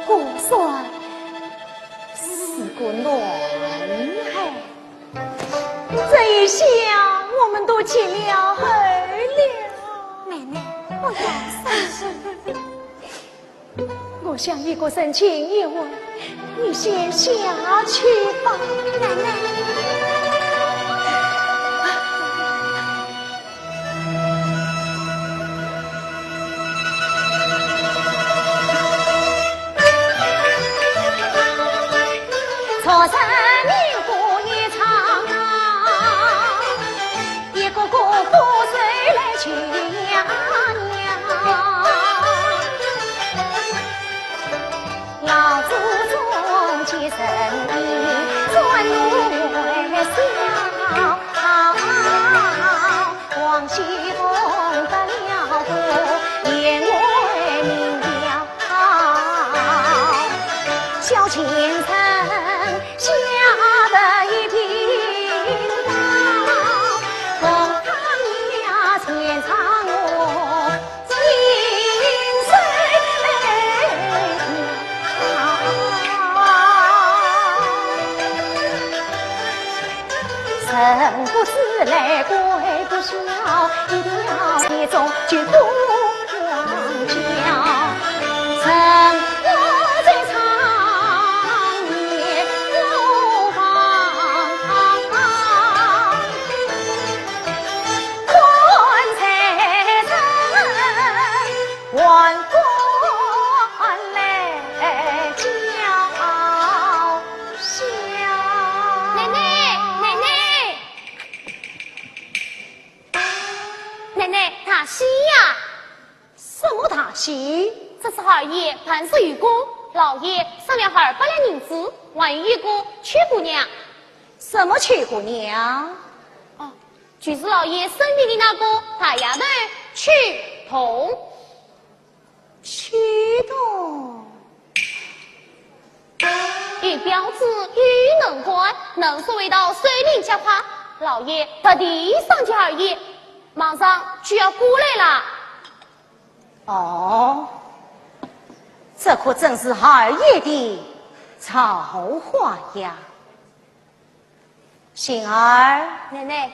果然是个男孩。 这一下我们都解了恨了。奶奶，不要伤心。我想一个人静一会，你先下去吧。奶奶。 昨日明火一场啊，一个个苦水来求娘娘。老祖宗既成意，转怒为笑。 王熙凤得了个贤位名校，小前程下得一平道。凤堂呀，前场我来归不孝，一条一种就不相交。人我在长夜无望，看在人，还过来叫孝。奶奶，奶奶。 奶奶，大喜呀！什么大喜？这是二爷办事有功，老爷赏了二百两银子，还有一个秋姑娘。什么秋姑娘？哦，就是老爷身边的那个大丫头秋桐。 秋桐。有标致，有能干，能说会道，水灵脚快，老爷特地赏给二爷，马上就要过来了。哦，这可真是二爷的造化呀！ 幸儿。奶奶。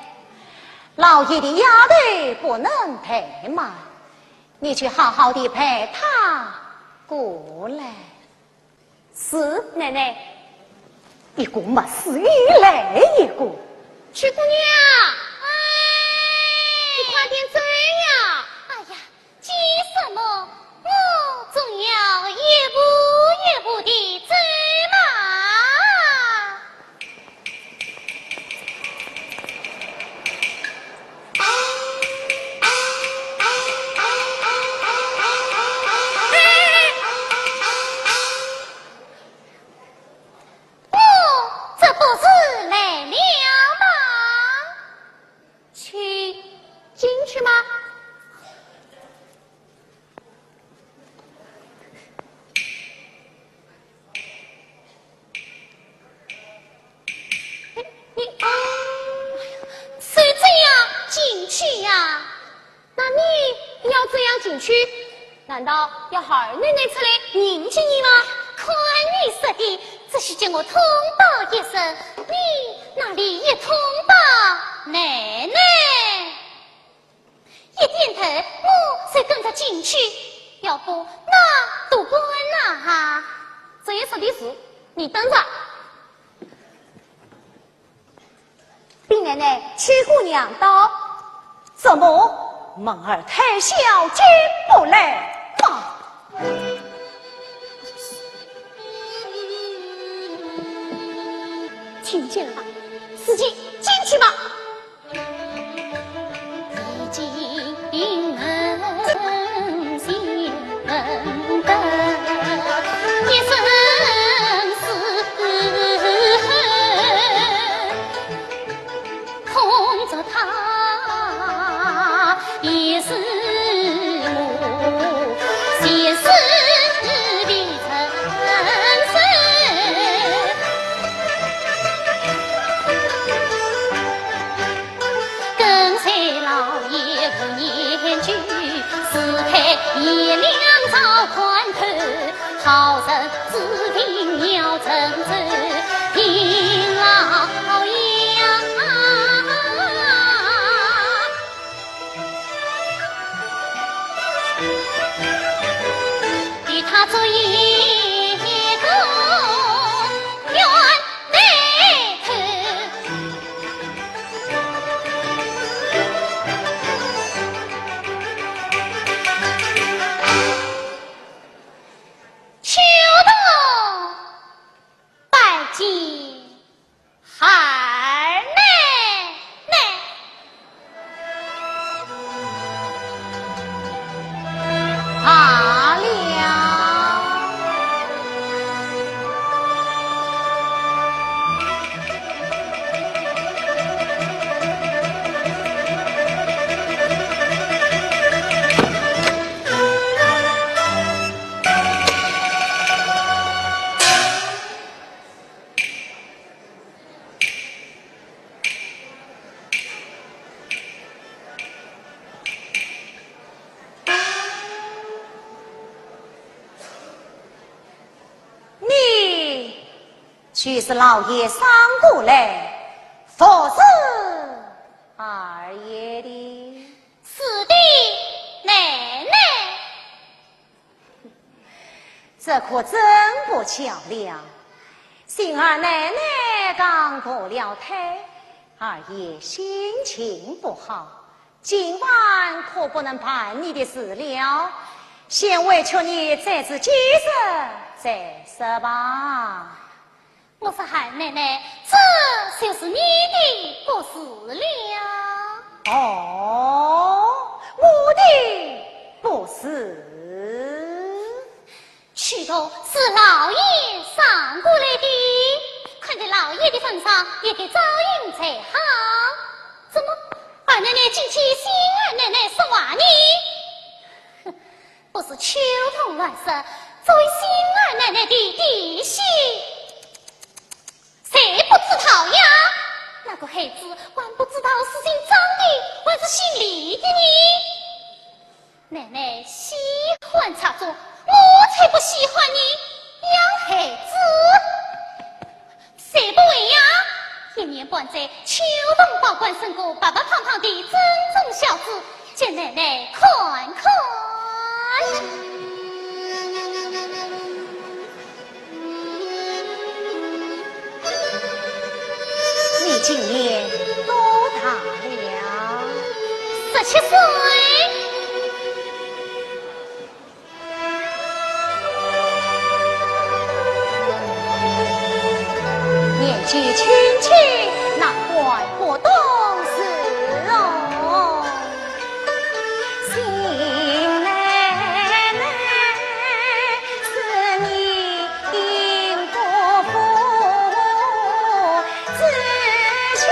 老爷的丫头不能怠慢，你去好好地陪她过来。是，奶奶。一个没事又来一个。秋姑娘，哎，你快点走呀！哎呀， 急什么？我总要一步一步地走嘛。哎，我这不是来了吗？去，进去吗？ 你，你，哎呀，是这样进去呀？那你要这样进去，难道要喊二奶奶出来迎接你吗？看你说的，只需叫我通报一声，你哪里一通报？奶奶。 一点头，我就跟着进去，要不那多官呐哈。这一说的是，你等着。禀奶奶，秋姑娘到。怎么，门儿太小进不来吗？听见了吧？自己进去吧。 跟随老爷五年久，世配贤良赵匡头，好人之定要成就，禀老爷啊。 与他做一个冤孽头。秋桐，拜见。 孩儿呢？呢？罢了。你就是老爷赏过来服侍这可真不巧了。幸而奶奶刚投了胎，二爷心情不好，今晚可不能办你的事了，先委屈你在此几日再说吧。 我说韩奶奶，这就是你的不是了。哦，我的不是。许多是老爷赏过来的，看在老爷的份上，也该照应才好。怎么，韩奶奶今天先韩奶奶说话呢？ 不是秋桐乱说，这位新二奶奶的底细，谁不知道呀？那个孩子还不知道是姓张的还是姓李的呢。奶奶喜欢插足，我才不喜欢呢，养孩子。 谁不会呀？一年半载，秋桐保管生个白白胖胖的正宗小子，叫奶奶看看。你今年多大了？十七岁。 年纪轻轻，难怪不懂事哦。新奶奶，是你不服之心。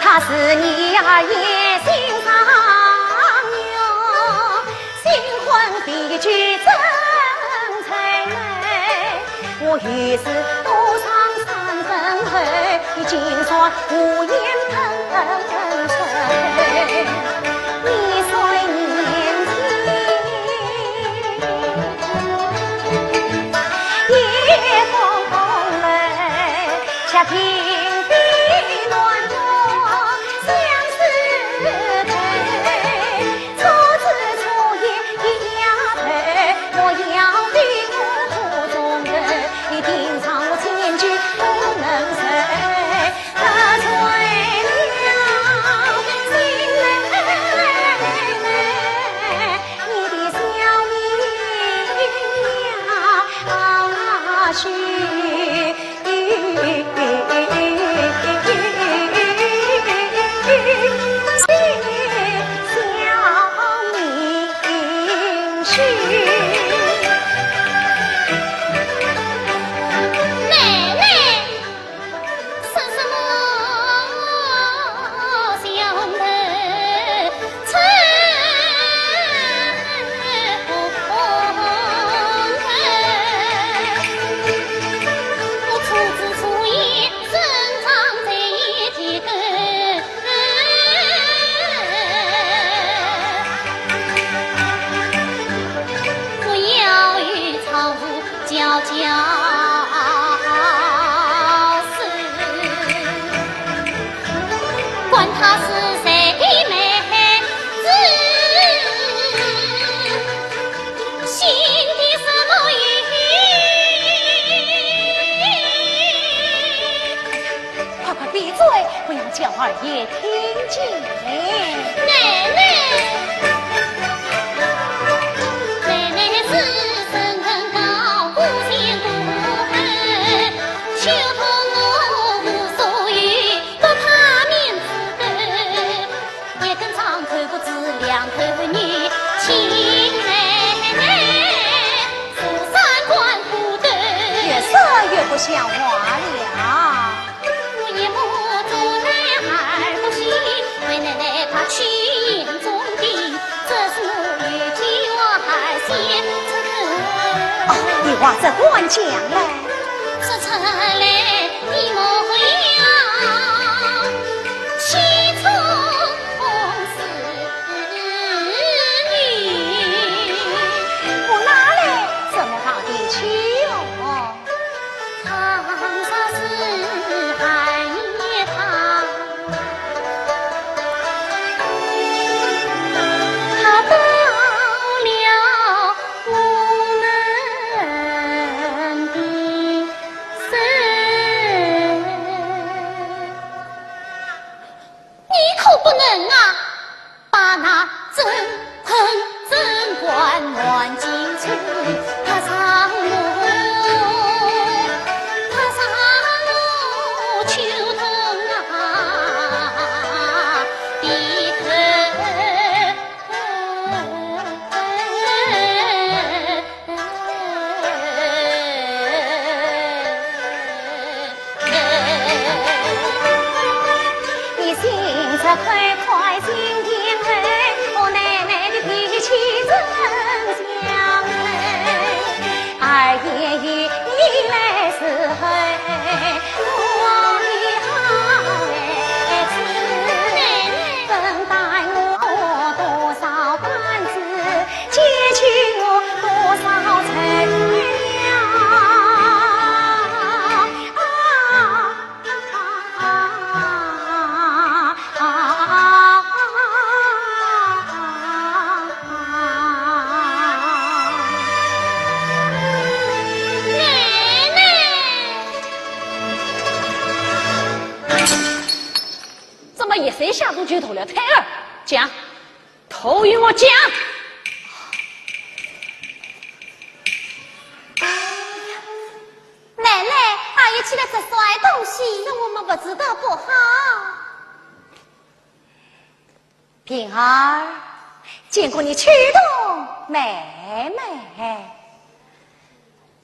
他是你二爷心上人，新婚第一句真才美。我有时多唱三分喉，你竟说胡言恽吹。你虽年轻， 快快闭嘴，不要叫二爷听见。奶奶。越说越不像话了。啊，你话只管讲来。我哪里这么好的去哟？你可不能啊！怎么一声响动就动了胎儿？讲，都与我讲！奶奶，二爷吃了这酸东西，那我们不知道不好。平儿，见过你秋桐妹妹。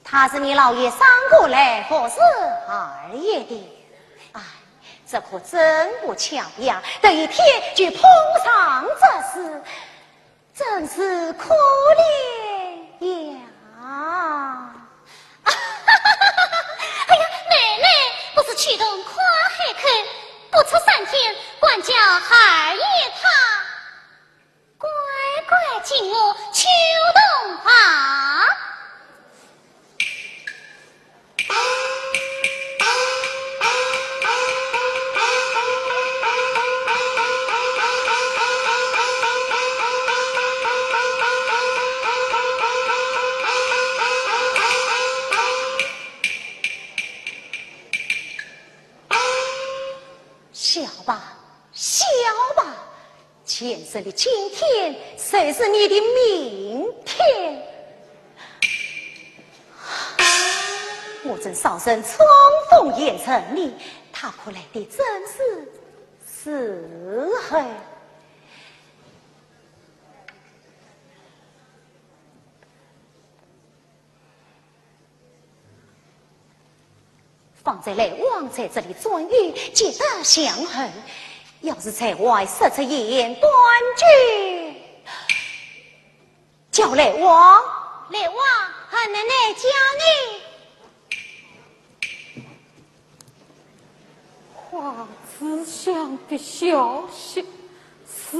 她是你老爷赏过来服侍二爷的。哎，这可真不巧呀，这一天就碰上这事，真是可怜呀。哎呀，奶奶，不是秋桐夸海口，不出三天，管教二爷他 乖乖进我秋桐房。笑吧，笑吧， 前生的今天，就是你的明天。我正少人春风也沉你，他可来的正是时候。 方才来往在这里转悠，急得像猴，要是在外失出言，断绝叫来往。来往，二奶奶叫你。花枝巷的消息是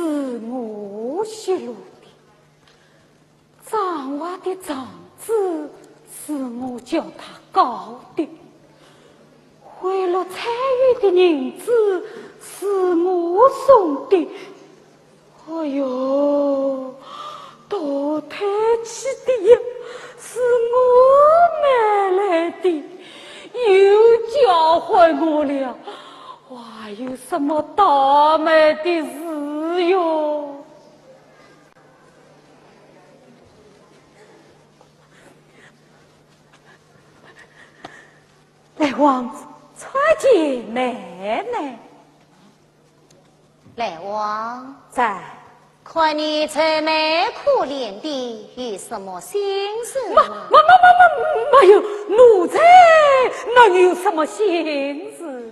我泄露的。 张华的状子是我叫他搞的，贿赂蔡瑗的银子是我送的。哎哟，倒推去的呀，是我买来的，又叫唤我了。哇！还有什么大美的事哟？来，王子参见奶奶。 来旺。在。看你愁眉苦脸的，有什么心事吗？没，没，没，没，没，没有，奴才哪有什么心事？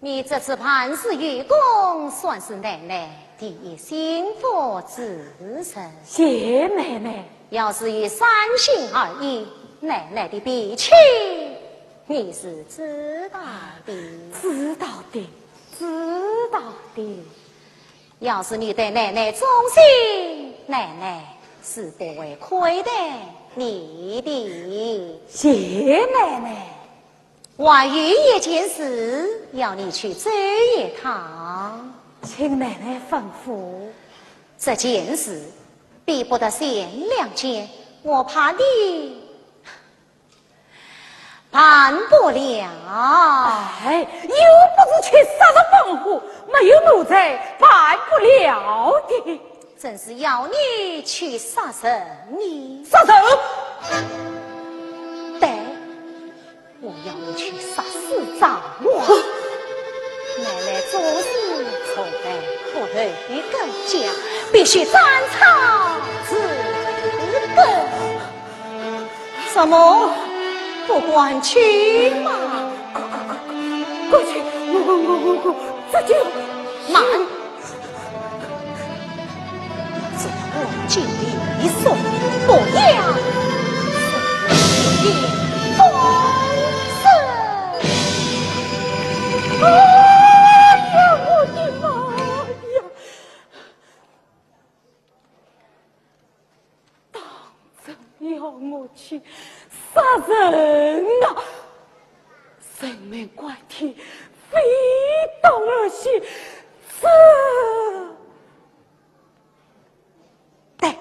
你这次办事有功，算是奶奶第一心腹之人。谢奶奶。要是有三心二意，奶奶的脾气，你是知道的。知道的。 知道的。要是你对奶奶忠心，奶奶是不会亏待你的。谢奶奶。还有一件事，要你去走一趟。请奶奶吩咐。这件事比不得前两件，我怕你 办不了。哎，又不是去杀人放火，没有奴才办不了的。正是要你去杀人呢。杀人？对，我要你去杀死张华。奶奶做事从来不露一个假，必须斩草除根。 什么？不敢去吗？快，快，快，快，快去！我，我，我，我，我，这就……慢！这个金锁不要，是你放肆！哎呀，我的妈呀！ 当真要我去杀人啊？人命关天，非道而行，这……对，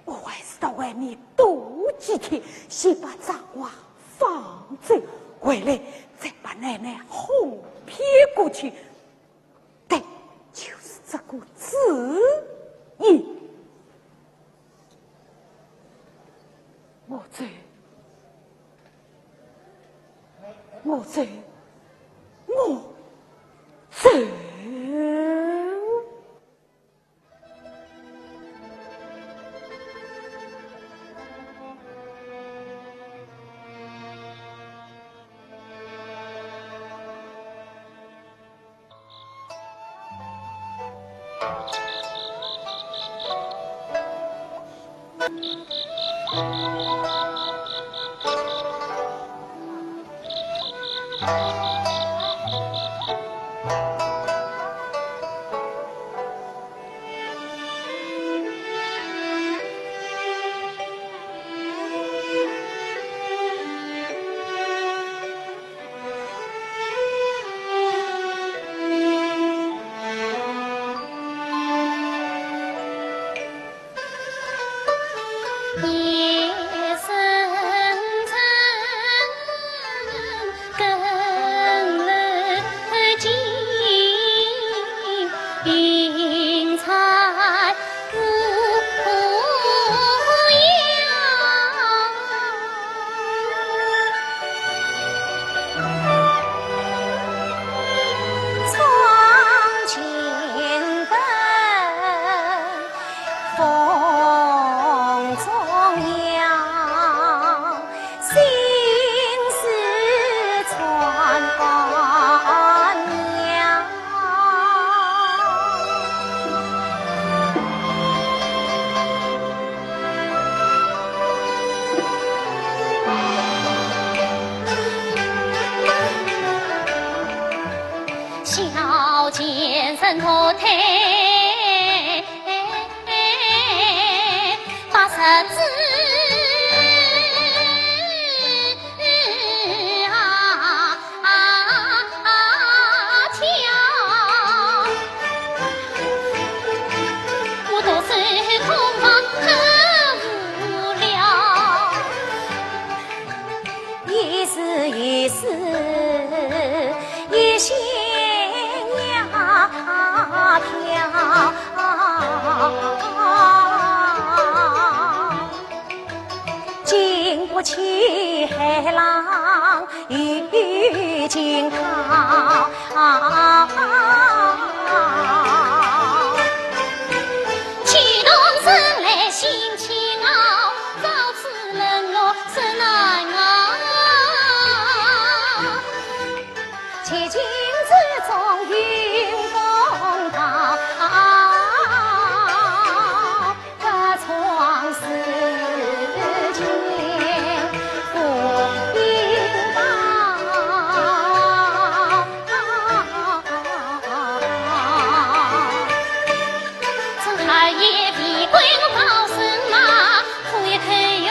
我还是到外面躲几天，先把张华放走，回来再把奶奶哄骗过去。 对，就是这个主意。我走，我走，我走。飘，经不起海浪与惊涛。激动人来心情熬，造次冷落实难熬。 七情之中云风暴，这桩事情不应当。陈二爷为官高升嘛，可以开元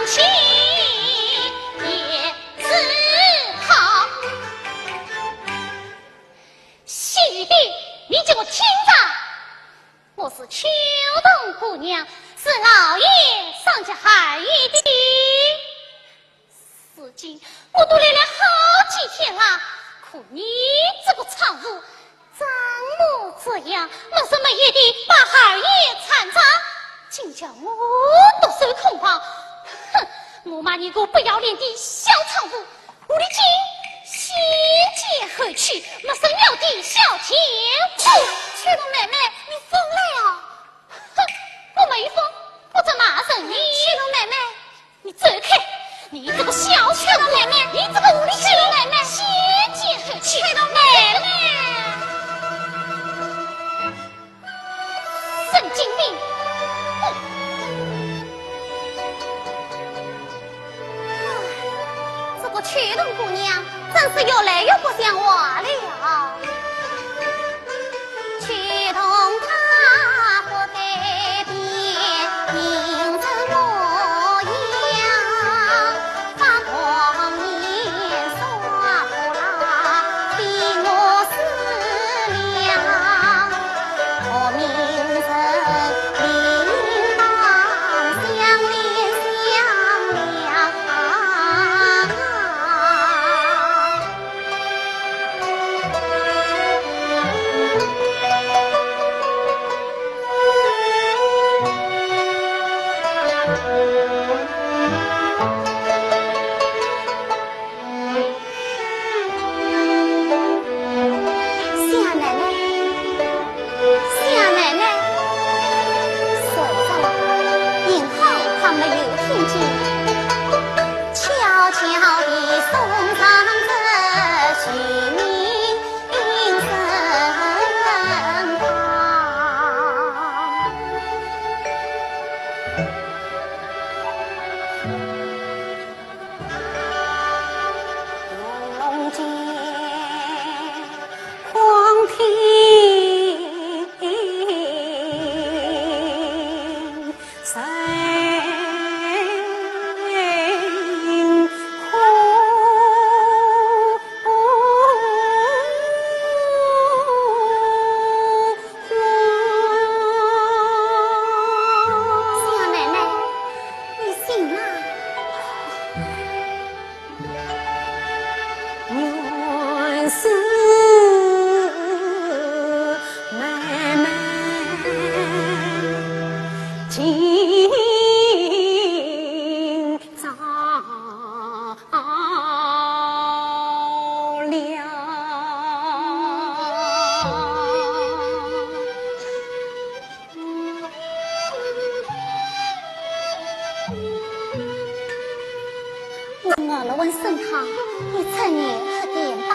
气也 是好。谢玉帝，你给我听着，我是秋桐姑娘，是老爷赏给二爷的。如今我都来了好几天了，可你这个娼妇， 装模作样，没日没夜地把二爷缠着，今朝我独守空房。哼，我骂你个不要脸的小娼妇，狐狸精，先奸后娶，没人要的小贱妇。秋桐妹妹，你疯了呀？哼，我没疯，我在骂人呢。秋桐妹妹， 你走开！你这个小强妹妹，你这个狐狸精！妹妹，先奸后娶，妹妹，神经病！哼！唉，这个秋桐姑娘真是越来越不像话了。 夏奶奶，夏奶奶，睡着了，幸好她没有听见。悄悄地送上这许明 身旁。梦见狂天 夏奶奶，你醒了。 我了问沈汤，你趁热喝点吧。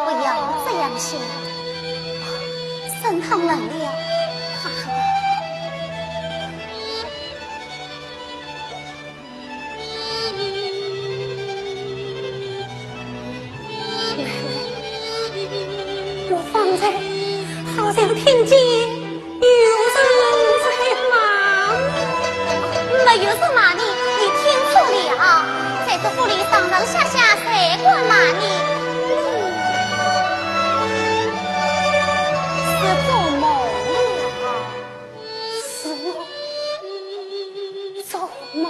不要这样想，沈汤冷了，快喝吧。我方才好像听见有人在骂我。没有人骂你，你听错了。在这屋里上上下下，谁敢骂你？你是做梦了。是我做梦。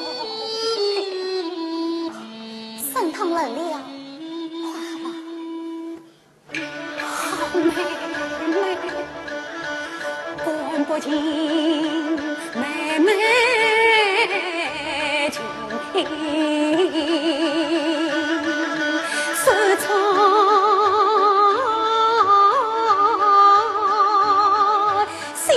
参汤冷了，快吧。 好妹妹，看不清妹妹情，是错心。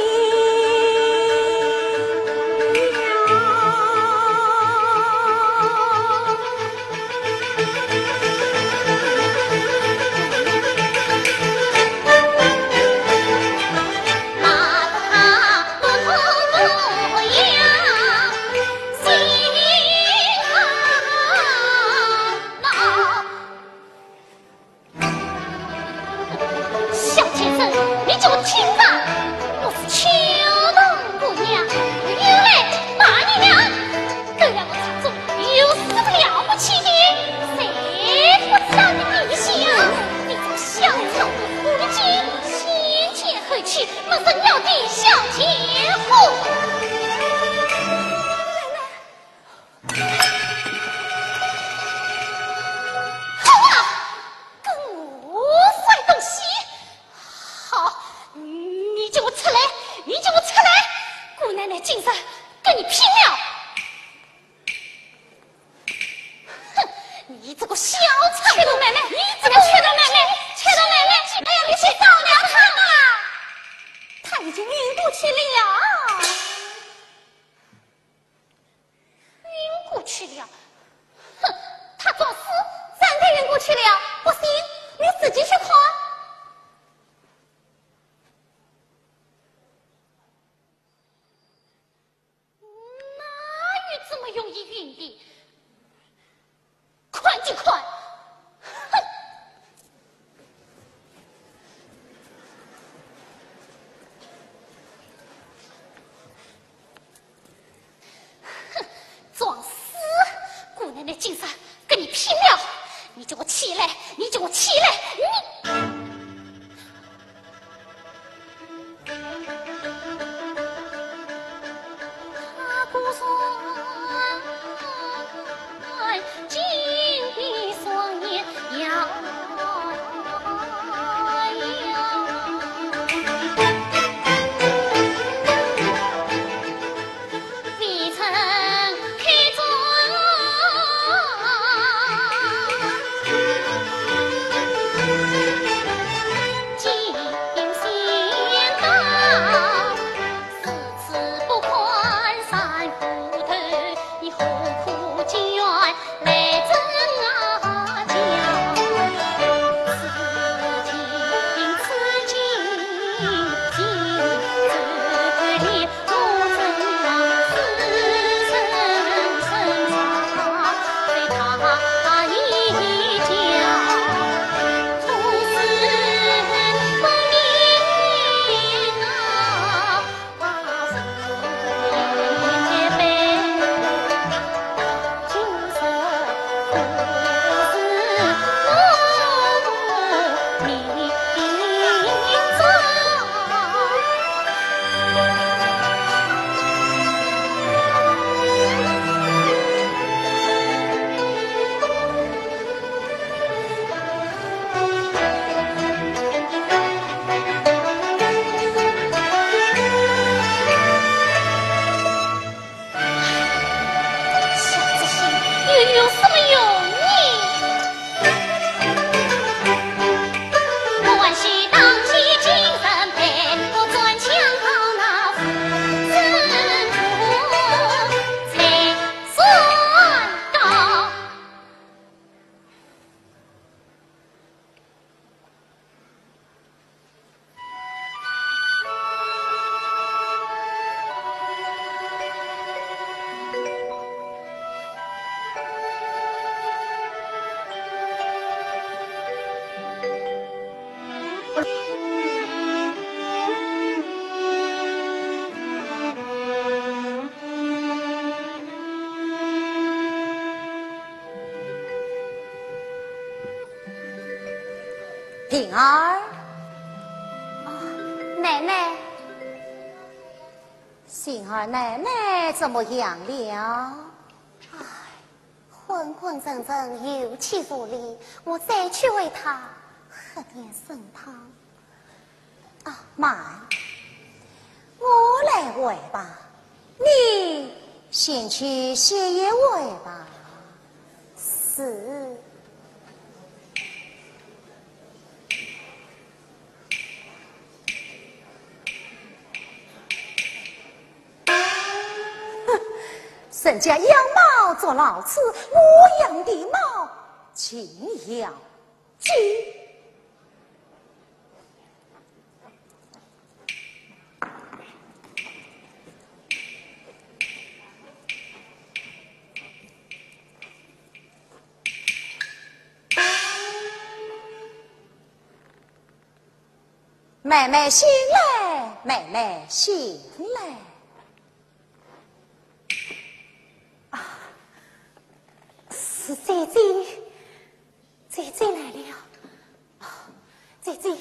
小贱人，你给我听着，我是秋桐姑娘，又来骂你了。跟了我唱歌有什么了不起的？谁不知道你底细啊？你这个小丑，不仅先奸后娶，没人要的小贱货。 好啊，跟我摔东西！好，你给我出来，你给我出来！姑奶奶今日跟你拼了！哼，你这个小丑！秋桐妹妹，你这个秋桐妹妹，秋桐妹妹，哎呀，你去找娘看吧，她已经晕过去了。 晕过去了。哼，她装死，真的晕过去了。不信，你自己去看。哪有这么容易晕的？ 看就看！哼！哼，装死！姑奶奶今日跟你拼了！你给我起来！你给我起来！你……心儿奶奶怎么样了？昏昏沉沉，有气无力，我再去为她喝点参汤。啊，慢，我来喂吧，你先去歇一会吧。是。 哼，人家养猫捉老鼠，我养的猫进咬金。慢慢醒来，慢慢醒来。啊，是姐姐，姐姐来了。啊，姐姐，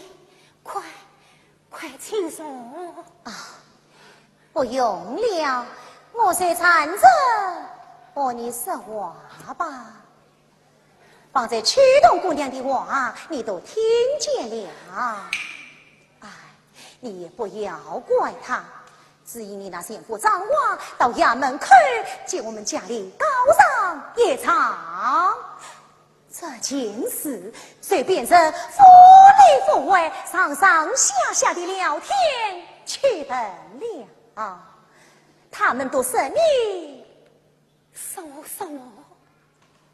快，快请坐。啊，不用了，我就站着和你说话吧。 方才秋桐姑娘的话，你都听见了。哎，你也不要怪她，只因你那前夫张华到衙门口，将我们家里告上一状。这件事就变成府里府外、上上下下的聊天趣闻了。他们都说你，说我什么？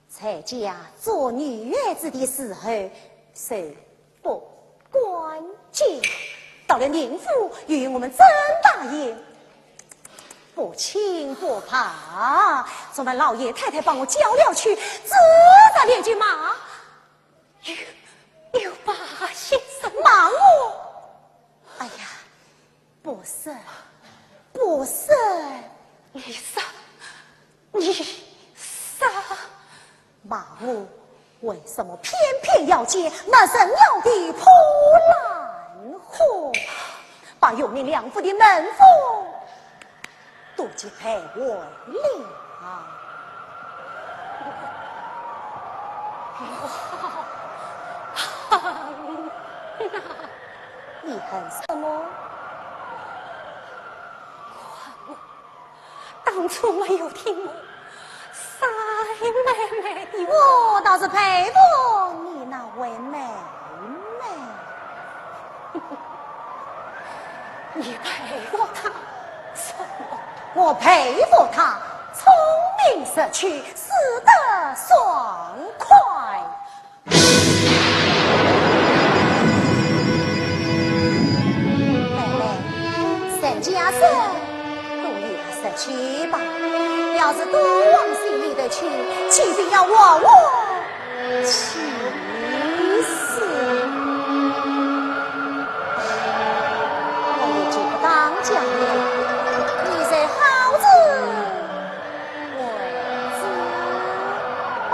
在家做女孩子的时候，谁不干净？到了宁府，又与我们争大爷，不清不白，昨晚老爷太太把我叫了去，指着脸就骂。又，又骂些什么？骂我？哎呀， 不是，不是。你说，你说。骂我为什么偏偏要嫁那人妖的破烂货，把永宁两府的门风都给败坏了。我好恨啊！你恨什么？怪我当初没有听我三妹妹的话。我倒是佩服你那位妹妹。 你佩服她什么？我佩服她聪明识趣，死得爽快。妹妹，人家说，都由她识趣吧，要是都往心里头去，岂不要活活 气死！我也就不当讲了，你就好自为之吧。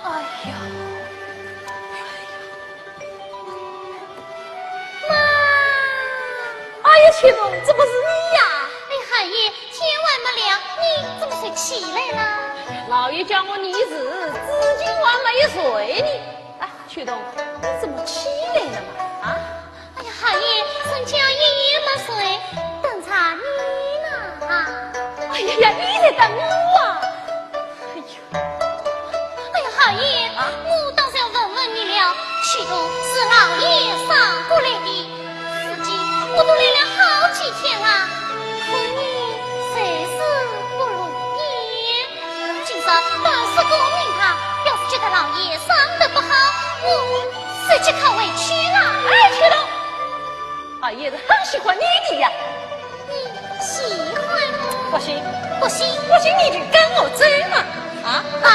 哎呀，妈！哎呀，秋桐，这不是你呀？哎，寒夜，天还没亮，你怎么才起来啦？老爷叫我议事，至今还没有睡呢。哎，秋桐，你怎么起来了嘛？啊？ 哎呀，寒夜，人家一夜没睡，等着你呢啊！哎呀呀，你在等我啊！哎呀，哎呀，寒夜，啊？我倒是要问问你了，秋桐是老爷赏过来的，如今我都来了好几天了，可你还是不露面。 今朝本是功名堂，要是觉得老爷赏得不好，我自己可回去了。哎，秋桐，老爷是很喜欢你的呀。你喜欢我？不信？不信？不信你就跟我走嘛。啊？啊？